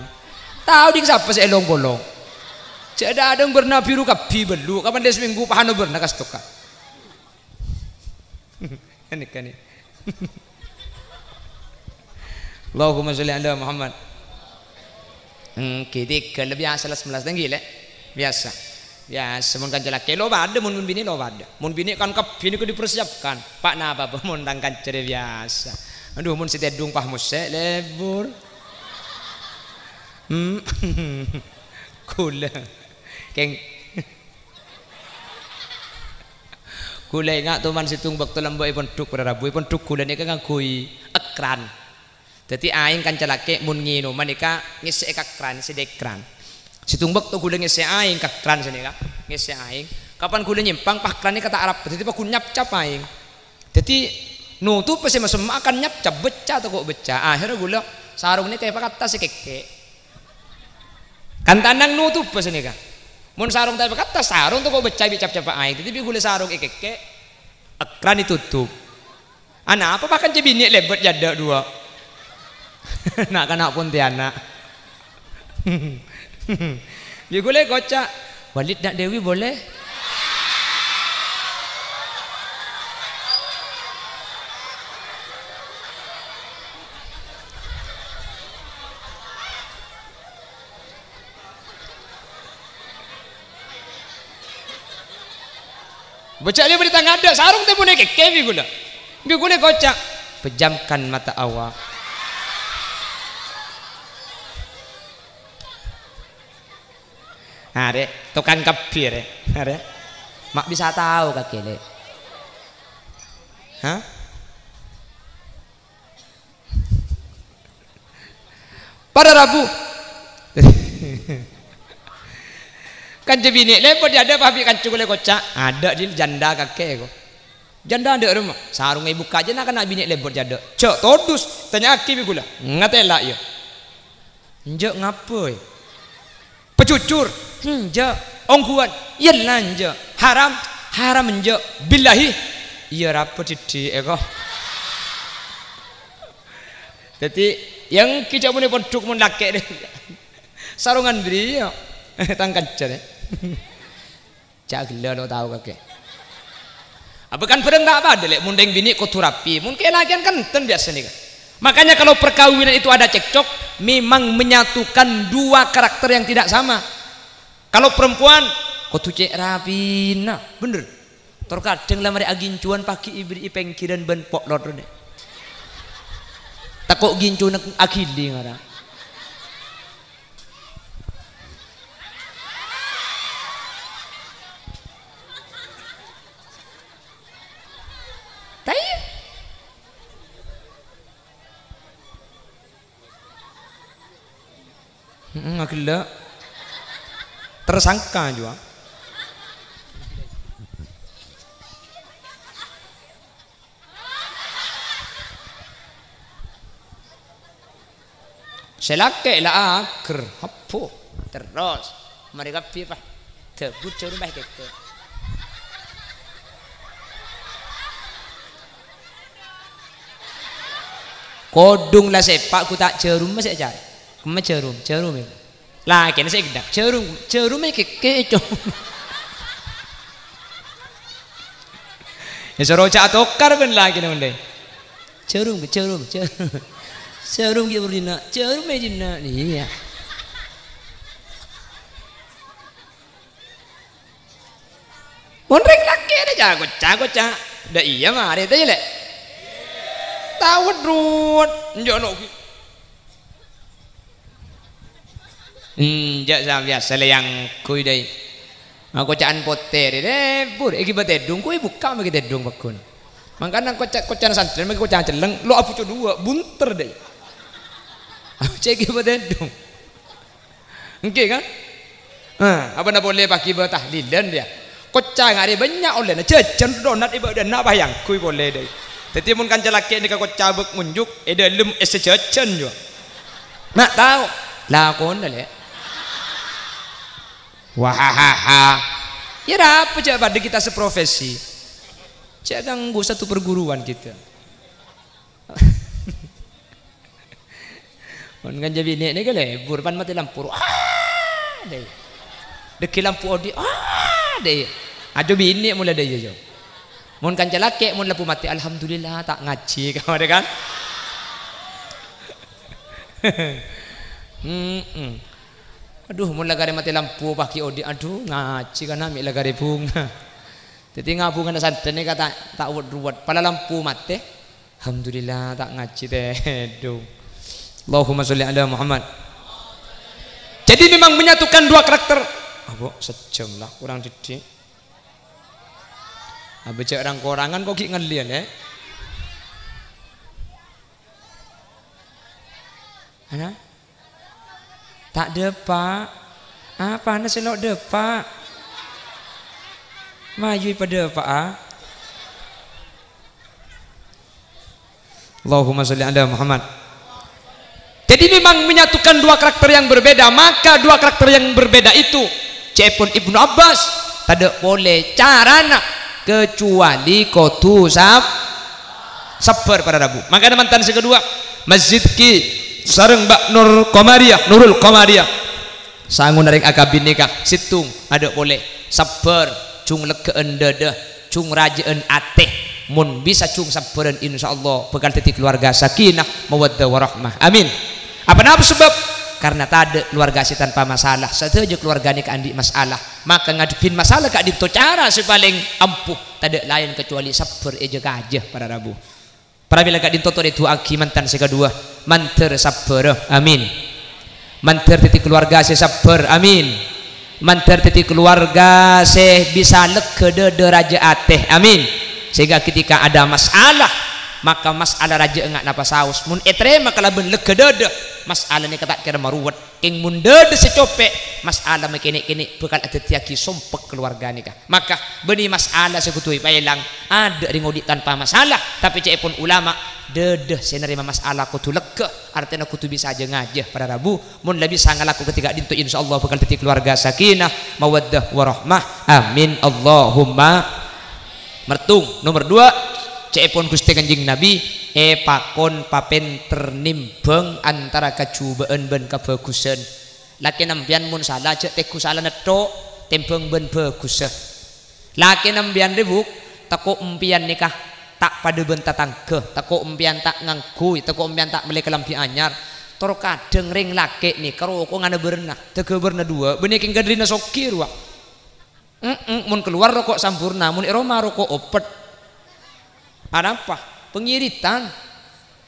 Tao ding sapa sè èlong-polong. Jâ' dâ'-adâ' bârna biru kabbhi bâllu', kapan dâ' samènggu pahano bârna kastokka. Nèka nè. Allahumma sholli ala Muhammad. Ènggi, tiga, lebbi asal sebelas, ènggi, Lè'. Biyasa. Biyasa, mon kanca lakè' lo' padâ, mon, mon binè' lo' padâ. Mon binè' kan kabbhi nèko dipersiapkan. Pa' napa, mon tang kanca rè biyasa. Adhu, mon sè tèdung pas mosè', lebur. Hmm. Ghulâ. Kèng. Ghulâ enga' toman sèttong bâkto lambâ' è pondhuk para rabu, è pondhuk ghulâ nèka ngangghuy èkran. Dhâddhi aèng kanca lakè' mon ngènoma nèka ngèssè'è ka kran, sè dâ' èkran. Sèttong bâkto ghulâ ngèssè'è aèng ka kran sè nèka, ngèssè'è aèng. Kapan ghulâ nyèmpang, pas kran nèka ta' rabbhâ, dhâddhi paghun nyapcap aèng. Dhâddhi notobhâ sè masemma'a kan nyapcap, bâcca tako' bâcca. Akhèrra ghulâ sarong nèka èpakattas èkèkkè'. Kan tanang notobhâ sanèka. Mon sarong ta' èpakattas, sarong tako' bâcca bi' cap-cappa aèng. Dhâddhi bi' ghulâ sarong èkèkkè', èkran ètotop. Anapa pakanca binè' lèbât è adâ' duwâ'? Na'-kana' Pontianak. Bi' ghulâ èkoca', "Walid na' Dewi boleh?" Bâcca' rèya bâdâ tang adâ', sarong tèmon èkèkkè' bi' ghulâ. Bi' ghulâ èkoca', "Pejamkan mata awak." Arè, tokang kabbhi, arè. Arè. Ma' bisa tao kakè, Lè'. Hah? Para rabu. Kanca binè' lèbât è adâ' pa' bi' kanca kulâ koca'. Adâ' dhin janda kakè ko. Janda adâ' remma. Sarongnga èbukka' jâ na'-kana' binè' lèbât è adâ'. Jhâ' todus, tanya'aghi bi' kulâ. Ngatèla' iyâ. Enjâ' ngabâ, è? Pajhujhur? Enjâ'. Ongghuwân? Iyâ la enjâ'. Haram? Haram enjâ'. Billahi? Iyâ rabu dhiddhi', è ko. Dhâddhi, yâ èngghi jhâ' monè pondhuk mon lakè', è. Sarongan bâriyâ. Tang kanca, è. Jhâ' ghellâ' lo' tao kakè. Apa kan bhârâng ta' padâ, Lè', mon rèng binè' kodhu rapi, mon kè-, lakè'an kan enten biyasana, kan. Makanya kalau perkawinan itu ada cekcok, memang menyatukan dua karakter yang tidak sama. Kalau perempuan, kodhu cè' rapina, bhender. Tor kadhâng la marè agincuwân paghi' èbherri'i pèngghirân bân po'lot, rè. Tako' gincuna aghili ngara. Ta' iyâ? Heeh, aghellâ'. Tersangka jhuwa. Sè lakè' la aghâr, hebbu, terros. Marè kabbhi, pa. Dâbut jhârum, pa, kèkè. Kodhung la sèpa' ghu ta' jhârum sè ècarè. Kemma jhârum, jhârum, è. Lakèna sè ghedhâ', jhârum, jhârum è kèkè, co. Èsoro jhâ' atokar bân lakèna mon dâi. Jhârum, jhârum, jhârum. Jhârum ghi' bhuru dinna', jhârum è dinna'. Iyâ. Mon rèng lakè' dâ' jago, jago, ca-, dâ' iyâ marè, ta' iyâ, Lè'? Tao wet-ruwet, enjâ' no' ghi-, enjâ' sa-, biyasa lè yang kui dâi. Ma' koca'an potè rè, lebur, èghibâ tèdung, kui bukka' maghi tèdung paggun. Mangkana koca', koca'an santrè, maghi koca'an celleng, lo' abuco duwâ', bunter dâi. Abuco èghibâ tèdung. Èngghi, kan? Nah, abâ'na polè paghi bâ tahlilan, yâ. Kocca' ngarè bânnya' ollèna, jhâjhân donat è bâdânna pas èangghuy polè, dâi. Dhâddhi, mon kanca lakè' nèka kocca' bâk ngonjuk, è dâlem èssè jhâjhân, jhuwa. Na' tao? Lakona, Lè'. Wahahaha. Yâ, arapa jhâ' padâ kita seprofesi. Jhâ' ganggu satu perguruan kita. Mon kanca binè' nèka lebur, pan matè lampu, ah, dâi. Dâgghi' lampu odi', ah, dâi. Ajo binè' mola dâi, yo. Mon kanca lakè', mon lampu matè, alhamdulillah, ta' ngajhi, kamma dâ' kan? Mm-mm. Adhu, mon la karè matè lampu, paghi' odi', adhu, ngajhi kana' mè' la karè bhunga. Dhâddhi, nga-, bhungana santrè nèka ta', ta' wet-ruwet. Pala lampu matè, alhamdulillah, ta' ngajhi tèdung. Allahumma sholli ala Muhammad. Jadi, memang menyatukan dua karakter. Abo, sajjhâm la, kurang dhâddhi. Abâ' jhâ' rang-korangan kok ghi' ngallè, yâ, Lè'? Ana? Ta' dâpa'. Apana sè lo' dâpa'? Mayu èpadâpa'a. Allahumma sholli ala Muhammad. Jadi memang menyatukan dua karakter yang berbeda, maka dua karakter yang berbeda itu, ca'èpon Ibnu Abbas, tadâ' polè carana kecuali kodhu sab-, sabbhâr para rabu. Mangkana mantan sè kedua, Mas Zidki sareng Mbak Nur Komariah, Nurul Komariah. Sangona rèng akabin nèka, sèttong, adâ' polè, sabbhâr, jhung leggâ'ân dâdâ, jhung rajâ'ân atè. Mon bisa jhung sabbhârân, insyaallah bhâkal dhâddhi keluarga sakinah, mawaddah, warahmah. Amin. Apa napa sebab? Karena tadâ' keluarga sè tanpa masalah, sadhâjâ keluarga nèka andi' masalah. Maka ngadhebbhin masalah ka'dinto cara sè palèng ampuh, tadâ' laèn kecuali sabbhâr è jâ-kajâ, para rabu. Pramila ka'dinto torè du'aaghi mantan sè kadhuwâ, mandhâr sabbhârâ. Amin. Mandhâr dhâddhi keluarga sè sabbhâr. Amin. Mandhâr dhâddhi kalowarga sè bisa lega dhâdhâ, rajâ atè. Amin. Sehingga ketika ada masalah, maka masalah rajâ nga' napa saos. Mon ètarèma kalabân lega dhâdhâ, masalah nèka ta' kèra maruwet. Kèng mon dhâdhâ sè copè', masalah makè nè'-kènè' bhâkal adhâddhiyâghi sompek kalowarga nèka. Maka bânnè masalah sè kodhu èpaèlang, adâ' rèng odi' tanpa masalah, tapè ca'èpon ulama, dhâdhâ sè narèma masalah kodhu lega, artèna kodhu bisa jâ-ngajâ para rabu. Mon la bisa ngalako ghâdhi ka'dinto, insyaallah bhâkal dhâddhi kalowarga sakinah, mawaddah, warahmah. Amin, Allahumma. Mertung. Nomer dua, ca'èpon Ghustè Kanjeng Nabi, èpakon papènter nèmbhâng antara kajhubâ'ân bân kabhâghusân. Lakèna empèyan mon sala, jhâ' tèngghu salana tho', tèmbhâng bân bhâghussa. Lakèna empèyan rè, Bu', tako' empèyan nèka ta' padâ bân tatangghâ, tako' empèyan ta' ngangghuy, tako' empèyan ta' mellè kalambhi anyar. Tor kadhâng rèng lakè' nèka roko'na bârna, dâghâ bârna duwâ', bânnè kèng kadhârina soghi rowa. He'em, mon kalowar roko' Sampoerna, mon è roma roko' Opet. Anapa? Pengiritan.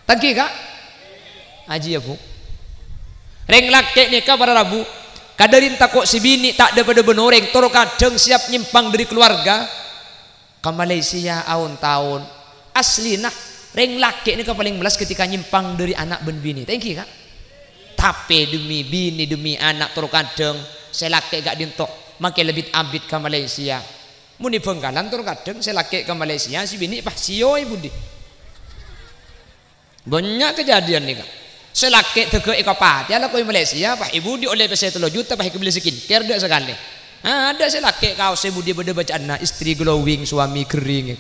Ta' ènggi, Ka'? Ajiyâ, Bu'. Rèng lakè' nèka para rabu, kadhârin tako' sè binè' ta' dhâ-padhâ bân orèng, tor kadhâng siap nyèmpang dhâri kalowarga ka Malaysia aon-taon. Aslina, rèng lakè' nèka palèng mellas ketika nyèmpang dhâri ana' bân binè. Ta' ènggi, Ka'? Tapè dhemmi binè, dhemmi ana', tor kadhâng sè lakè' ka'dinto makè la bit-abit ka Malaysia. Mon è Bhângkalan tor kadhâng sè lakè' ka Malaysia, sè binè' pas sèyowè è budi. Bânnya' kajhâdhiyân nèka. Sè lakè' dâgâ èkapatèya alako è Malaysia, pas è budi ollè pèssè tello juta, pas èkabelli skincare dâ' sakalè. Adâ' sè lakè' kaossa è budi bâdâ bâca'anna, "Istri glowing, suami kering."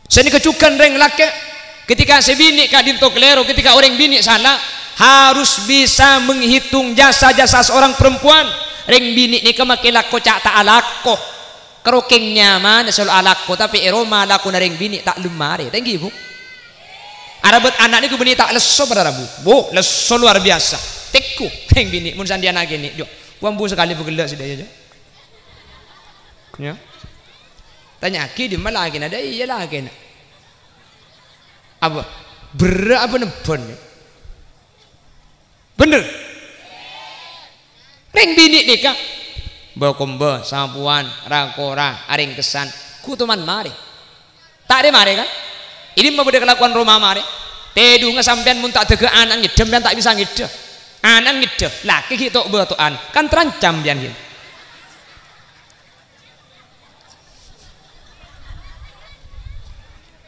Sanèka jhughân rèng lakè', ketika sè binè' ka'dinto kalèro, ketika orèng binè' sala, harus bisa menghitung jasa-jasa seorang perempuan. Rèng binè' nèka makè lako ca' ta' alako. Karo kèng nyamana solo alako, tapè è roma lakona rèng binè' ta' lem marè. Ta' ènggi, Bu'? Arabât ana' nèko bânnè ta' lesso para rabu. Bu', lesso luar biasa. Tèngghu rèng binè' mon sandhi ana' kènè', jhâ'. Wambu sakalè bhâghellâ' sè dâ' iyâ, jhâ'. Ya. Tanya'aghi dimma lakèna, dâ' iyâ lakèna. Apa? Berrâ' apa nebbhân? Bhender. Rèng binè' nèka bâ-kombâ, sapowan, ra-kora, arèngkessan, ghu toman marè. Ta' rè-marè, kan? È dimma bâdâ kalakowan roma marè? Tèdungnga sampèyan mon ta' dâgâ ana' ngèdhâ, sampèyan ta' bisa ngèdhâ. Ana' ngèdhâ, lakè ghi' to'-bâto'an, kan terancam sampèyan ghi'.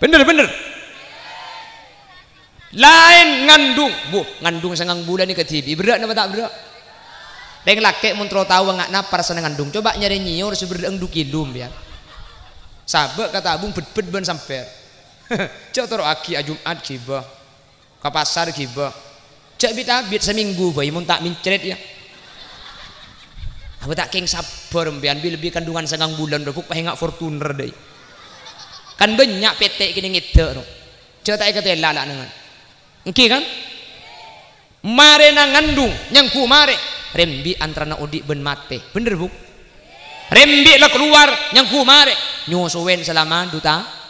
Bhender, bhender. Laèn ngandung. Bu, ngandung sangang bulân nèka dhibi'. Berrâ' napa ta' berrâ'? Rèng lakè' mon terro tao nga' napa rassana ngandung, coba nyarè nyèyor sè berrâ'eng du kilo, sampèyan. Sabâ' ka tabung bhedbhed bân sampèr. Jhâ' toro'aghi a-Jum'at ghibâ. Ka pasar ghibâ. Jhâ' bit-abit, samènggu bhâi mon ta' mèncrèt, ya. Apa ta' kèng sabbhâr, sampèyan, bi-, lebbi kandungan sangang bulân, Bu', pas enga' Fortuner, dâi. Kan bânnya' pètè' kènè' ngèdhâ', ro. Jhâ' ta' èkatèla' la' nèngan. Ènggi, kan? Marèna ngandung, nyangghu marè, rembi' antarana odi' bân matè. Bhender, Bu'? Rembi' la kalowar, nyangghu marè, nyosowèn salama du ta-,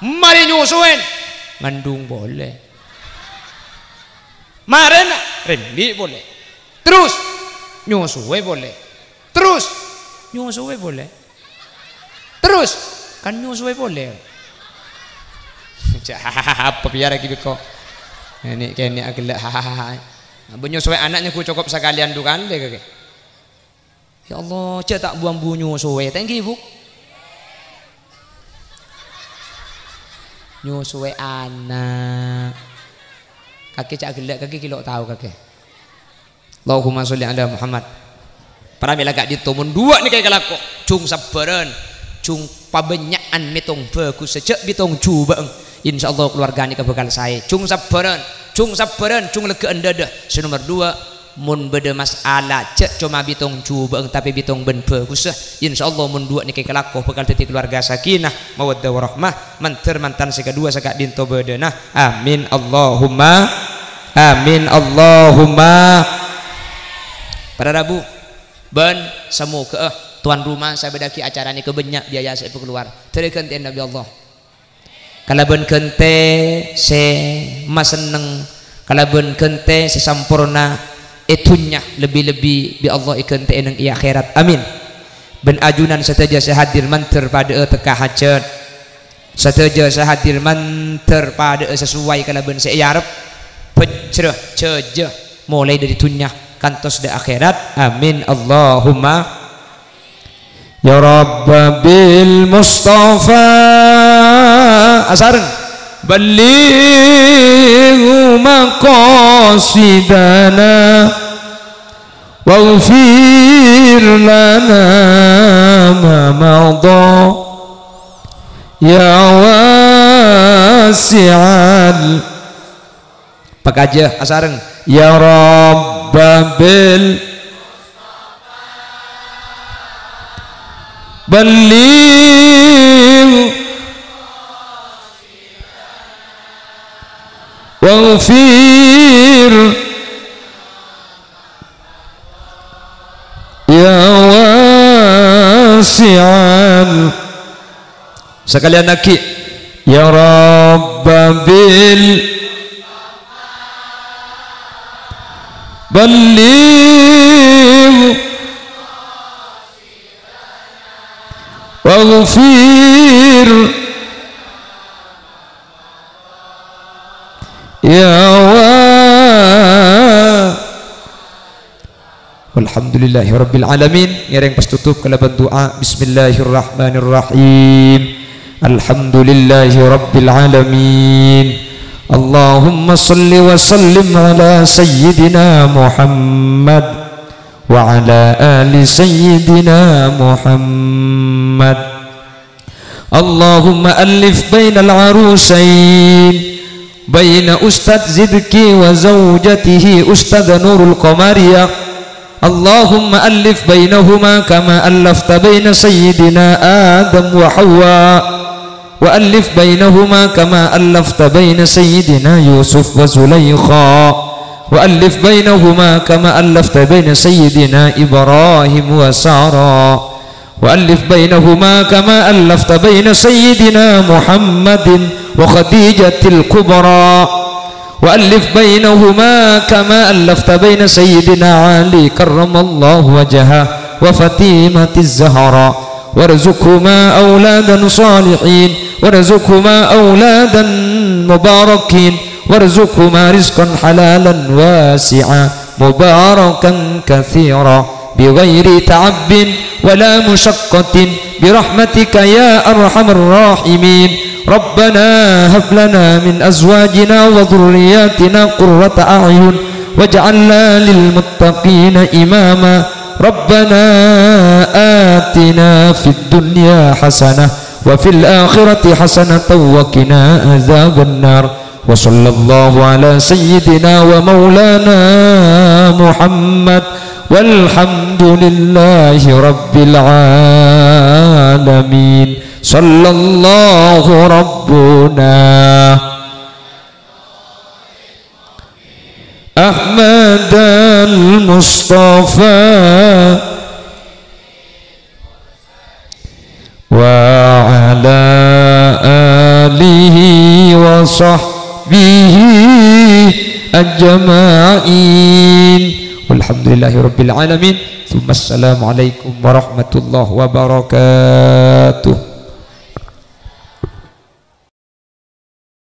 Marè nyosowèn, ngandung polè. Marèna rembi' polè. Terros nyosowè polè. Terros nyosowè polè. Terros kan nyosowè polè. Apa biar lagi beko. Ini kene agella. Abbo nyosowè anak nyeku cokop sakalian du kale kake. Ya Allah, jhâ' ta' buwâng-buwâng nyosowè, ta' ènggi, Bu'? Nyosowè ana'. Kakè jhâ' ghellâ', kakè ghi' lo' tao, kakè. Allahumma sholli ala Muhammad. Pramèla ka'dinto mon duwâ' nèka èkalako, jhung sabbhârân, jhung pabânnya'an mètong bhâghussa, jhâ' bitong jhubâ'eng. Insyaallah kalowarga nèka bhâkal saè. Jhung sabbhârân, jhung sabbhârân, jhung leggâ'ân dâdâ. Sè nomer duwâ', mon bâdâ mas'ala, jhâ' coma bitong jhubâ'eng, tapè bitong bân bhâghussa. Insyaallah mon duwâ' nèka èkalako bhâkal dhâddhi kalowarga sakinah, mawaddah warahmah, mandhâr mantan sè kaduwâ saka'dinto bâdâna. Amin, Allahumma amin, Allahumma. Para rabu, bân samoghâ'â tuan rumah sè bâdâghi acara nèka bânnya' biaya sè èpakalowar. Dhâri ghântèna bi' Allah. Kalabân ghântè sè masenneng, kalabân ghântè sè samporna, è dhunnya, lebbi-lebbi bi' Allah èghântè'è neng è akhèrat. Amin. Bân ajunan sadhâjâ sè hadir mandhâr padhâ'â tekka hajhât. Sadhâjâ sè hadir mandhâr padhâ'â sasoway kalabân sè èarep, bhâjrâ jhâjâ molaè dhâri dhunnya kantos dâ' akhèrat. Amin. Allahumma. Ya Rabba bil Mustafa. Asareng. Balligh maqasidana. Waghfir lana ma madha. Ya wasi'al. Pakajâ asareng. Ya Rabba bil balligh waghfir ya wasi'al. Sakalèyan aghi'. Ya Rabba bil balligh waghfir ya wa Walhamdulillahi rabbil alamin. Ngèrèng pas tutup kalabân du'a. Bismillahirrahmanirrahim. Alhamdulillahi rabbil alamin. Allahumma salli wa sallim ala sayyidina Muhammad wa ala ali sayyidina Muhammad. Allahumma allif bainal arusain, baina Ustadz Zidki wa zaujatihi Ustadzah Nurul Qamariyah. Allahumma allif bainahuma kama allafta baina Sayyidina Adam wa Hawa. Wa allif bainahuma kama allafta baina Sayyidina Yusuf wa Zulaikha. Wa allif bainahuma kama allafta baina Sayyidina Ibrahim wa Sarah. وألف بينهما كما ألفت بين سيدنا محمد وخديجة الكبرى. وألف بينهما كما ألفت بين سيدنا علي كرم الله وجهه وفاطمة الزهراء. وارزقهما أولادا صالحين. وارزقهما أولادا مباركين. وارزقهما رزقا حلالا واسعا مباركا كثيرا بغير تعب ولا مشقة برحمتك يا أرحم الراحمين. ربنا هب لنا من أزواجنا وذرياتنا قرة أعين واجعلنا للمتقين إماما. ربنا آتنا في الدنيا حسنة وفي الآخرة حسنة وقنا عذاب النار. وصلى الله على سيدنا ومولانا محمد والحمد لله رب العالمين. صلى الله ربنا أحمد المصطفى وعلى آله وصحبه أجمعين. والحمد لله رب العالمين. ثم السلام عليكم ورحمة الله وبركاته.